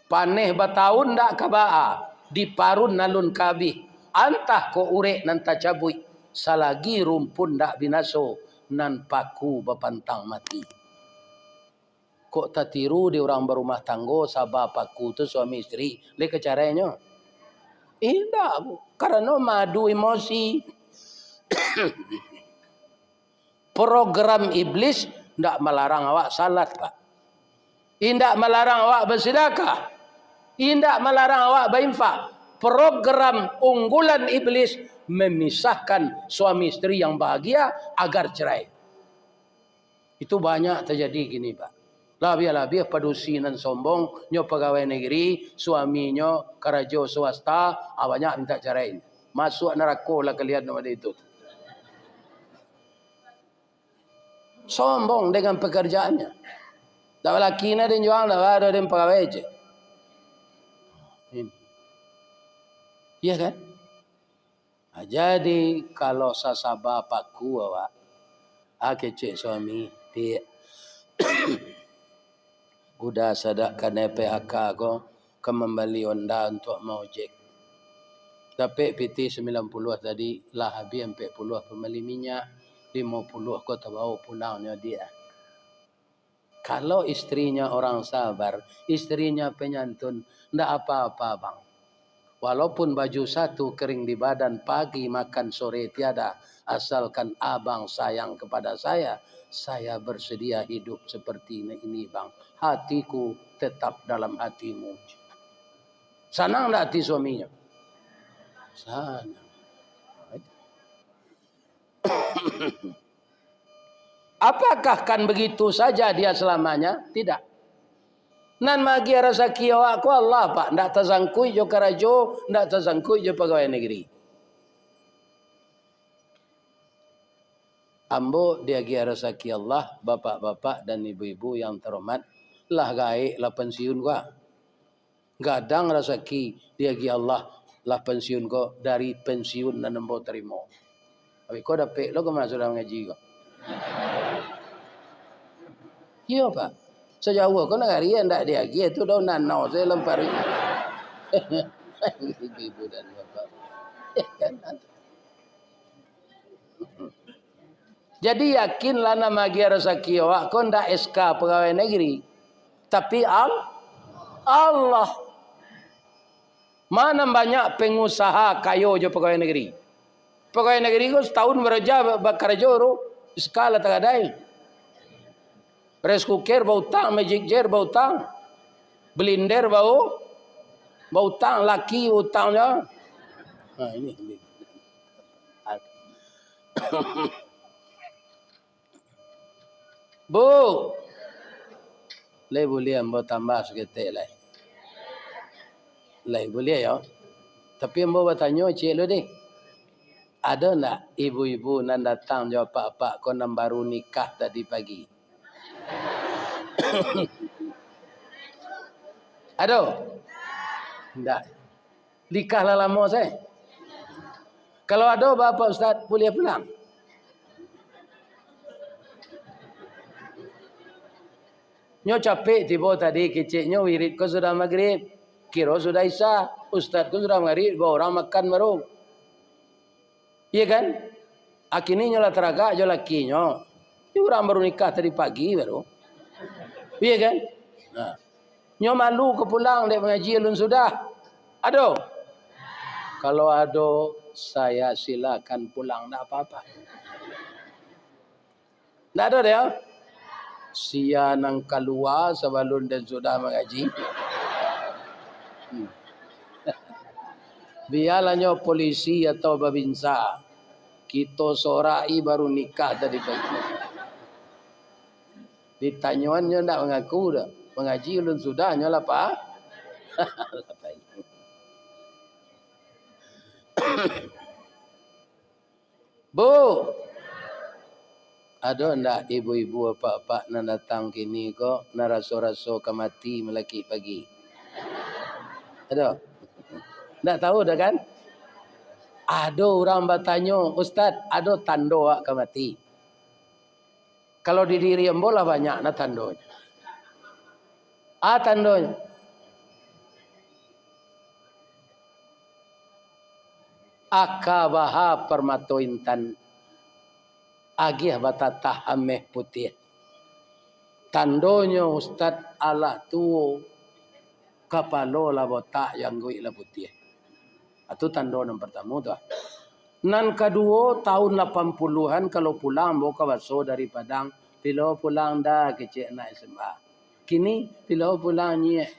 Paneh batahun ndak ka baa, diparun alun ka abih, antah kok urek nan tacabuik, salagi rumpun ndak binaso, nan paku bapantang mati. Kok tatiru di urang barumah tanggo, saba paku tu suami isteri, lai ka carainyo? Indak, Bu. Karano maadu emosi. Program iblis indak malarang awak salat, Pak. Indak malarang awak basidakah. Indak malarang awak bainfak. Program unggulan iblis memisahkan suami isteri yang bahagia agar cerai. Itu banyak tajadi kini, Pak. Labiah-labiah padusi nan sombong, nyo pagawai nagari, suaminyo karajo swasta, ah, banyak minta carai. Masuak narako lah kalian nan model itu. Sombong dengan pekerjaannya. Dak balaki nah den jual, dak ado den pagawai je. Ini. Iya kan? Ah, jadi, kalau sasaba paku awak, ah, kecek suami, "Diak, udah sadak kanai P H K ko, ka mambali onda untuak maojek. Dapek pitih sambilan puluah tadi, lah abih ampek puluah pambali minyak, limo puluah ko tabao pulang nyo, Diak." Kalau istrinya orang sabar, istrinya penyantun, ndak apa-apa, Bang. Walaupun baju satu kering di badan, pagi makan sore tiada, asalkan Abang sayang kepada saya, saya bersedia hidup seperti ini, Bang. Hatiku tetap dalam hatimu. Sanang ndak hati suaminya? Sanang. Apakah kan begitu saja dia selamanya? Tidak. Nan maagiah rasaki awak ko Allah, Pak. Ndak tasangkuik jo karajo, ndak tasangkuik jo pagawai nagari. Ambo diagiah rasaki Allah, bapak-bapak dan ibu-ibu yang terhormat, lah gaek, lah pensiun ko. Gadang rasaki diagiah Allah, lah pensiun ko dari pensiun nan ambo tarimo. Abih ko dapek lo kama sudah mangaji ko. Iyo, Pak. Sajauah ko nagari ndak diagiah tu daun nanau sajo lampari. Ibu-ibu dan bapak. Jadi, yakinlah, nan maagiah rasaki awak ko ndak S K pegawai negeri, tapi Al-, Allah. Ma nan banyak pengusaha kayo jo pegawai negeri. Pegawai negeri ko satahun baraja ba-, bakarajo tu, S K lah tagadai. Rice cooker bautang, magic jar bautang, blender bau-, bautang, laki bautang jo. Nah, ini. Bu, lai buliah ambo tambah saketek lai? Lai buliah yo. Tapi ambo batanyo ciek lu deh. Ado ndak ibu-ibu nan datang jo apak-apak ko nan baru nikah tadi pagi? Ado? Ndak. Nikah lah lamo se. Kalau ado, ba Pak Ustaz buliah pulang. Nyo capek tibo tadi, keceknyo wirid ko sudah magrib, kiro sudah isya, ustaz ko sudah magrib, dua urang makan baru. Iya kan? Akini nyo lah taragak jo lakinyo. Iyo urang baru nikah tadi pagi baru. Iya kan? Nah. Nyo malu ka pulang dek mangaji alun sudah. Ado? Kalau ado, saya silakan pulang, ndak apa-apa. Ndak ado deh, yo? Sia nan kalua sabalun den sudah mangaji. Hmm. Bialah nyo polisi atau babinsa. Kito sorak i baru nikah tadi pagi. Ditanyoan nyo ndak mangaku doh. Mangaji ulun sudah nyo lah pa-, lah pai. Bu, ado ndak ibu-ibu, apak-apak nan datang kini ko, nan raso-raso ka mati malakik pagi? Ado? Ndak tahu dah kan? Ado urang batanyo, "Ustaz, ado tando awak ka mati?" Kalau di diri ambo lah banyak nah tandonyo. Ah, tandonyo. Aka baha parmato intan, agiah batatah ameh putiah. Tandonyo ustad alah tuo, kapalo lah botak, jangguik lah putiah. Itu tando nan partamo tu, ah. Nan kaduo, tahun lapan puluahan, kalau pulang ambo ka baso dari Padang, "Pilo pulang, Da?" kecek anak S M A. Kini, "Pilo pulang, Nyiak?"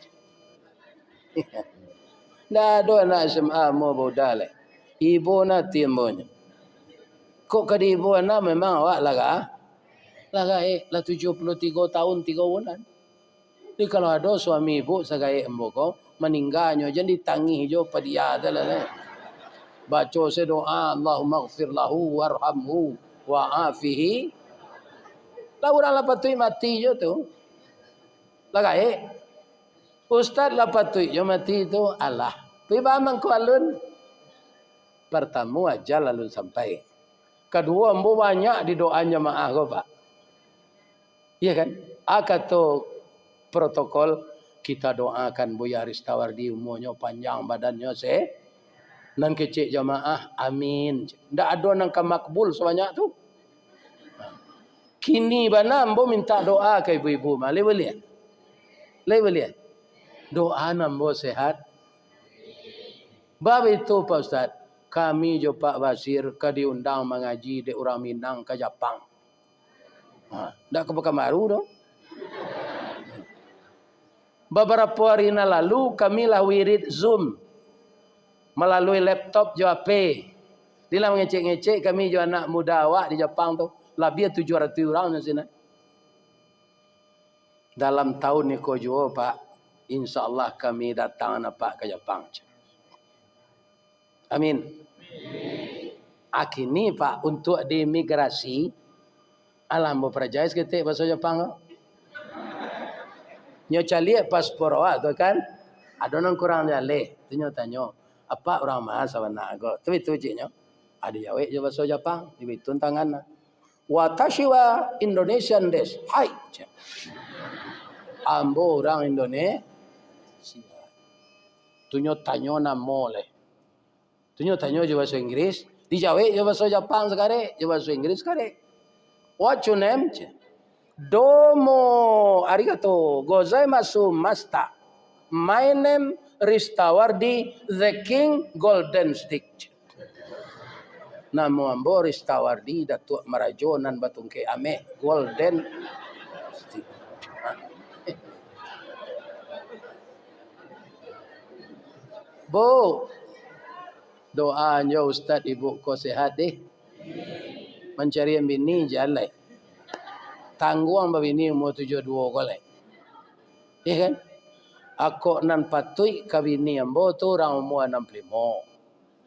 Ndak ado anak S M A ambo baudah lai. Ibo nah ati ambo nyo. Kok ka di-ibo anak, memang awak lah ga-, lah gaek, lah tujuah puluah tigo tahun tigo bulan. Jadi, kalau ado suami ibu sagaek ambo ko, maningganyo, jan ditangih jo padia tu lah, lai. Baco se doa, "Allahummaghfir lahu warhamhu wa'afihi." Lah urang lah patuik mati jo tu. Lah gaek. Ustad lah patuik jo mati tu, alah. Tapi baa mangko alun? Partamo, ajal alun sampai. Kaduo, ambo banyak didoaan jamaah ko, Pak. Iya kan? Ah, kato protokol, "Kita doakan Buya Ristawardi, umuanyo panjang, badannyo se-," nan kecek jamaah, "Amin." Ndak ado nan ka makbul sabanyak tu. Kini bana ambo mintak doa ka ibu-ibu mah. Lai buliah? Lai buliah? Doaan ambo sehat. Bab itu, Pak Ustaz, kami jo Pak Basir ka diundang mangaji dek urang Minang ka Japang. Ha, ndak ka Pekanbaru doh. Babarapo ari nan lalu, kami lah wirid Zoom malalui laptop jo H P. Di lah mangecek-ngecek kami jo anak muda awak di Japang tu, labiah tujuah ratuih urang di sinan. Dalam tahun iko juo, Pak, insya Allah kami datang apak ka Japang. Amin. Akini, Pak, untuak di imigrasi, alah ambo parajai saketek baso Japang ko. Nyo caliak paspor awak tu kan, ado nan kurang jaleh, tu nyo tanyo, "Apak urang ma sabana ko?" Tu itu ceknyo. Ado jawek jo baso Japang, di bitun tangan. "Watashi wa Indonesian desu." "Hai," cek. "Ambo urang Indonesia." Tu nyo tanyo namo lai. Tu nyo tanyo jo bahaso Inggirih, dijawek jo bahaso Japang sakarek, jo bahaso Inggirih sakarek. "What's your name?" cek. "Domo arigato gozaimasu mashita. My name Ristawardi the King Golden Stick." "Namo ambo Ristawardi, Datuak Marajo nan batungkek ameh, Golden Stick." Bu, doa nyo ustad ibu ko sehat deh. Mancari bini jan lai. Tangguang babini umua tujuah duo ko lai. Iyo kan? Akok nan patuik ka bini ambo tu urang umua anam puluah limo,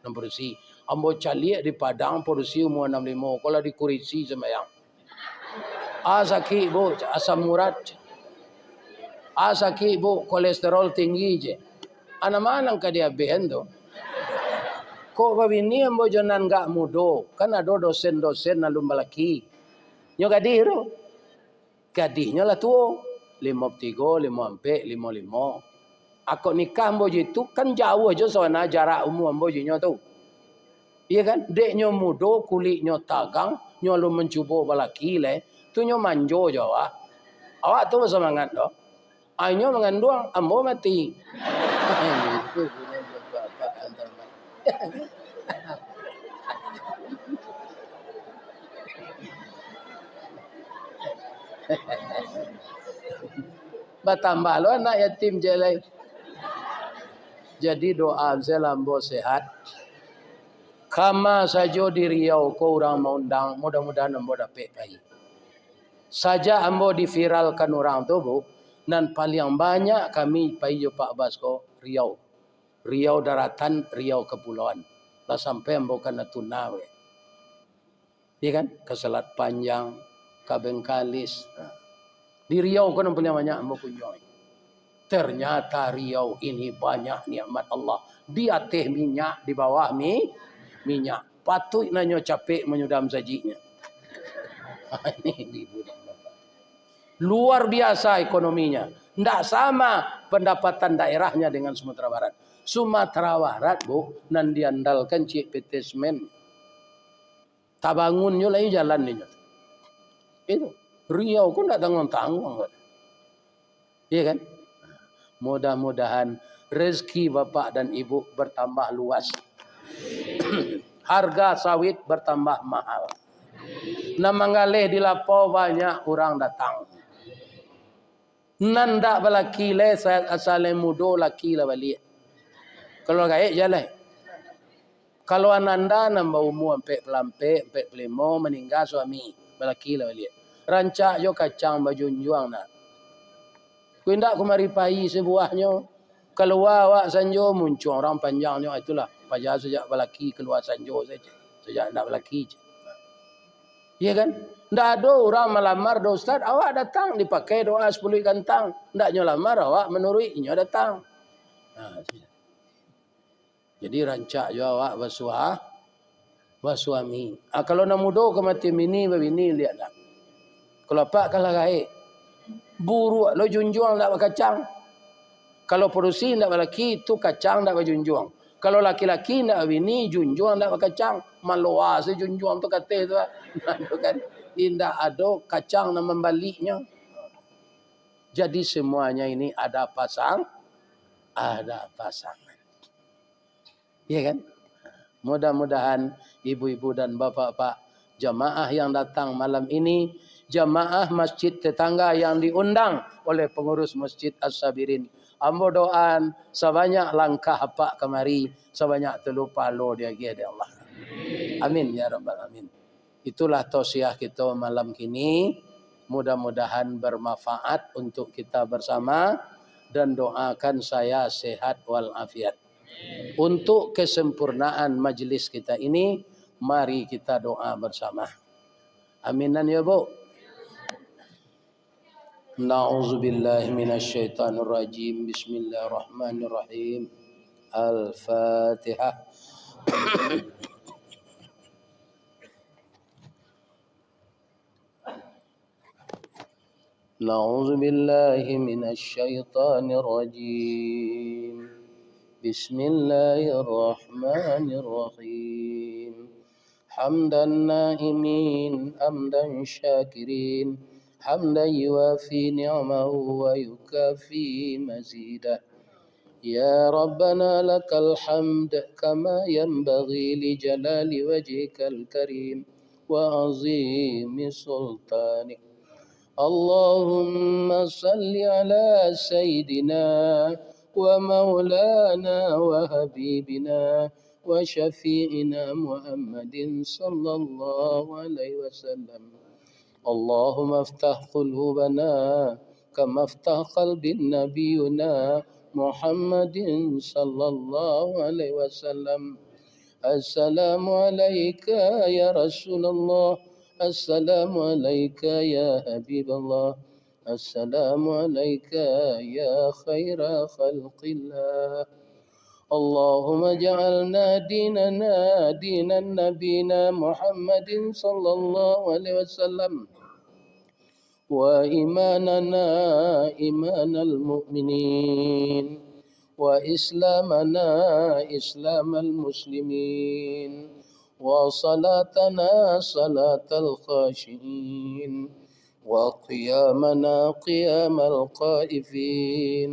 nan padusi. Ambo caliak di Padang, padusi umua anam puluah limo ko lah dikurisi sambayang. "Ah, sakik, Bu, asam urat. Ah, sakik, Bu, kolesterol tinggi," je. Anak manang ka diabihan tu. Kok babini ambo jo nan gak mudo, kan ado dosen-dosen alun balaki. Nyo gadih tu. Gadihnyo lah tuo, limo tigo, limo ampek, limo limo. Akok nikah ambo jo itu kan jauah jo sabana jarak umua ambo jo inyo tu. Iyo kan? Dek nyo mudo, kuliknyo tagang, nyo alun mancubo balaki lai, tu nyo manjo jo awak. Awak tu basamangat doh. Ai nyo manganduang, ambo mati. Batambah lo anak yatim je lai. Jadi doa se lah ambo sehat. Kama sajo di Riau ko urang maundang, mudah-mudahan ambo dapek pai. Sajak ambo diviralkan urang tu, Bu, nan paliang banyak kami pai jo Pak Bas ko Riau. Riau daratan, Riau kapulauan. Lah sampai ambo ka Natuna, weh. Iya kan? Ka Selat Panjang, ka Bengkalis. Nah. Di Riau ko nan paliang banyak ambo kunjuangi. Ternyata Riau ini banyak nikmat Allah. Di ateh minyak, di bawah mi-, minyak. Patuik nanyo capek manyudah masajiknyo. Ini ibu dan bapak. Luar biasa ekonominya. Ndak sama pendapatan daerahnya dengan Sumatera Barat. Sumatera Barat, Bu, nan diandalkan ciek P T Semen. Tabangun jo lai jalan ninyo. Itu. Riau ko ndak tangguang-tangguang, Pak. Iya kan? Mudah-mudahan rezeki bapak dan ibu bertambah luas. Harga sawit bertambah mahal. Nan manggaleh di lapau banyak urang datang. Nan ndak balaki lai, sa-, asa lai mudo laki lah baliak. Kalau gaek jaleh. Kalau ananda nan baumua ampek puluah ampek, ampek puluah limo, maningga suami, balaki lah baliak. Rancak jo kacang bajunjuang nak. Ku indak kumari pai sabuahnyo. Kalua awak sanjo, muncuang urang panjangnyo, itulah. Paja sajak balaki kalua sanjo sajo. Sajak indak balaki je. Iya kan? Ndak ado urang malamar do ustaz, awak datang dipakai doa sapuluh gantang. Ndak nyo lamar, awak manuruik, inyo datang. Ha, sudah. Jadi rancak jo awak basua-, basuami. Ah, kalau nan mudo ka mati bini, babini liak nak. Kalau apak kalah gaek. Buruak lo junjuang ndak bakacang. Kalau padusi ndak balaki, tu kacang ndak bajunjuang. Kalau laki-laki ndak babini, junjuang ndak bakacang. Maloa se junjuang tu kateh tu, ah. Nah, tu kan. Indak ado kacang nan mambaliknyo. Jadi semuanya ini ada pasang, ada pasangan. Iya kan? Mudah-mudahan ibu-ibu dan bapak-bapak, jamaah yang datang malam ini, jamaah masjid tetangga yang diundang oleh pengurus Masjid As-Sabirin, ambo doaan sabanyak langkah apak kamari, sabanyak tulu palo diagiah dek Allah. Amin ya rabbal alamin. Itulah tausiah kito malam kini. Mudah-mudahan bermanfaat untuk kita bersama, dan doakan saya sehat walafiat. Untuk kesempurnaan majlis kita ini, mari kita doa bersama. Aminan ya, Bu. Na'udzubillahi minasyaitonirrajim. Bismillahirrahmanirrahim. Al-Fatihah. Na'udzubillahi minasyaitonirrajim. بسم الله الرحمن الرحيم. حمد النائمين، حمد الشاكرين، حمدا يوافي نعمه ويكافئ مزيده. يا ربنا لك الحمد كما ينبغي لجلال وجهك الكريم وعظيم سلطانك. اللهم صل على سيدنا ومولانا وحبيبنا وشفيعنا محمد صلى الله عليه وسلم. اللهم افتح قلوبنا كما افتح قلب نبينا محمد صلى الله عليه وسلم. السلام عليك يا رسول الله، السلام عليك يا حبيب الله، السلام عليك يا خير خلق الله. اللهم اجعلنا ديننا دين نبينا محمد صلى الله عليه وسلم، وإيماننا إيمان المؤمنين، وإسلامنا إسلام المسلمين، وصلاتنا صلاة الخاشعين، وقيامنا قيام الخائفين،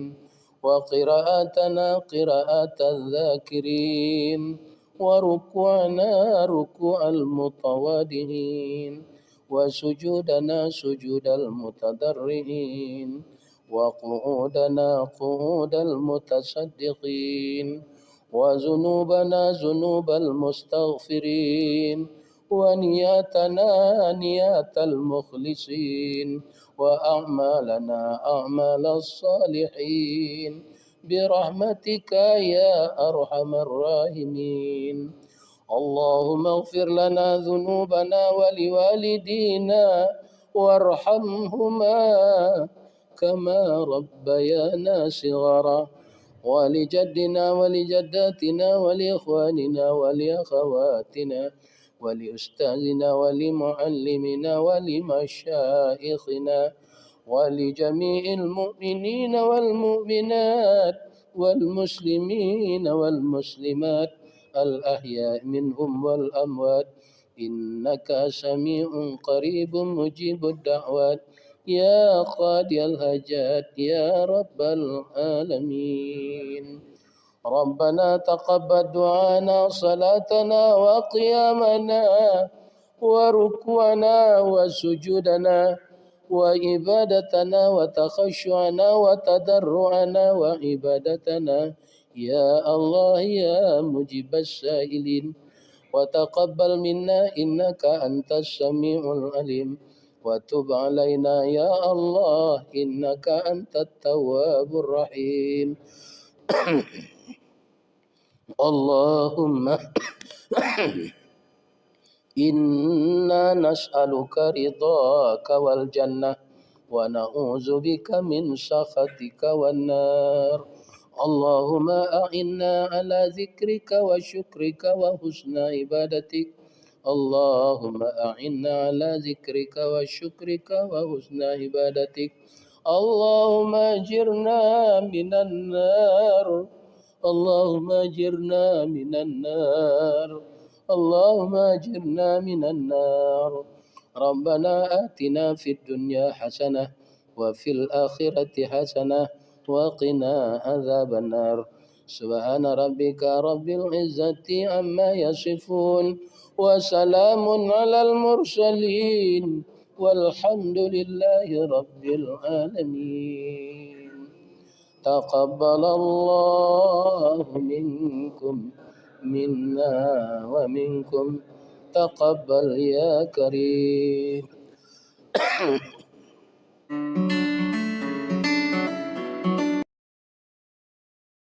وقراءتنا قراءة الذاكرين، وركوعنا ركوع المتواضعين، وسجودنا سجود المتضرعين، وقعودنا قعود المتصدقين، وذنوبنا ذنوب المستغفرين، ونياتنا نيات المخلصين، وأعمالنا أعمال الصالحين، برحمتك يا أرحم الراحمين. اللهم اغفر لنا ذنوبنا ولوالدينا وارحمهما كما ربيانا صغارا، ولجدنا ولجداتنا ولإخواننا ولأخواتنا ولأستاذنا ولمعلمنا ولمشائخنا ولجميع المؤمنين والمؤمنات والمسلمين والمسلمات الأحياء منهم والأموات، إنك سميع قريب مجيب الدعوات، يا قاضي الحاجات، يا رب العالمين. ربنا تقبل دعاءنا، صلاتنا وقيامنا وركوعنا وسجودنا وعبادتنا وتخشعنا وتضرعنا وعبادتنا، يا الله يا مجيب السائلين. وتقبل منا إنك أنت السميع العليم. وتب علينا يا الله إنك أنت التواب الرحيم. اللهم إنا نسألك رضاك والجنة، ونعوذ بك من سخطك والنار. اللهم أعنا على ذكرك وشكرك وحسن عبادتك. اللهم أعنا على ذكرك وشكرك وحسن عبادتك. اللهم أجرنا من النار. اللهم أجرنا من النار. اللهم أجرنا من النار. ربنا آتنا في الدنيا حسنة وفي الآخرة حسنة وقنا عذاب النار. سبحان ربك رب العزة عما يصفون، وسلام على المرسلين، والحمد لله رب العالمين. تقبل الله منكم، منا ومنكم. تقبل يا كريم.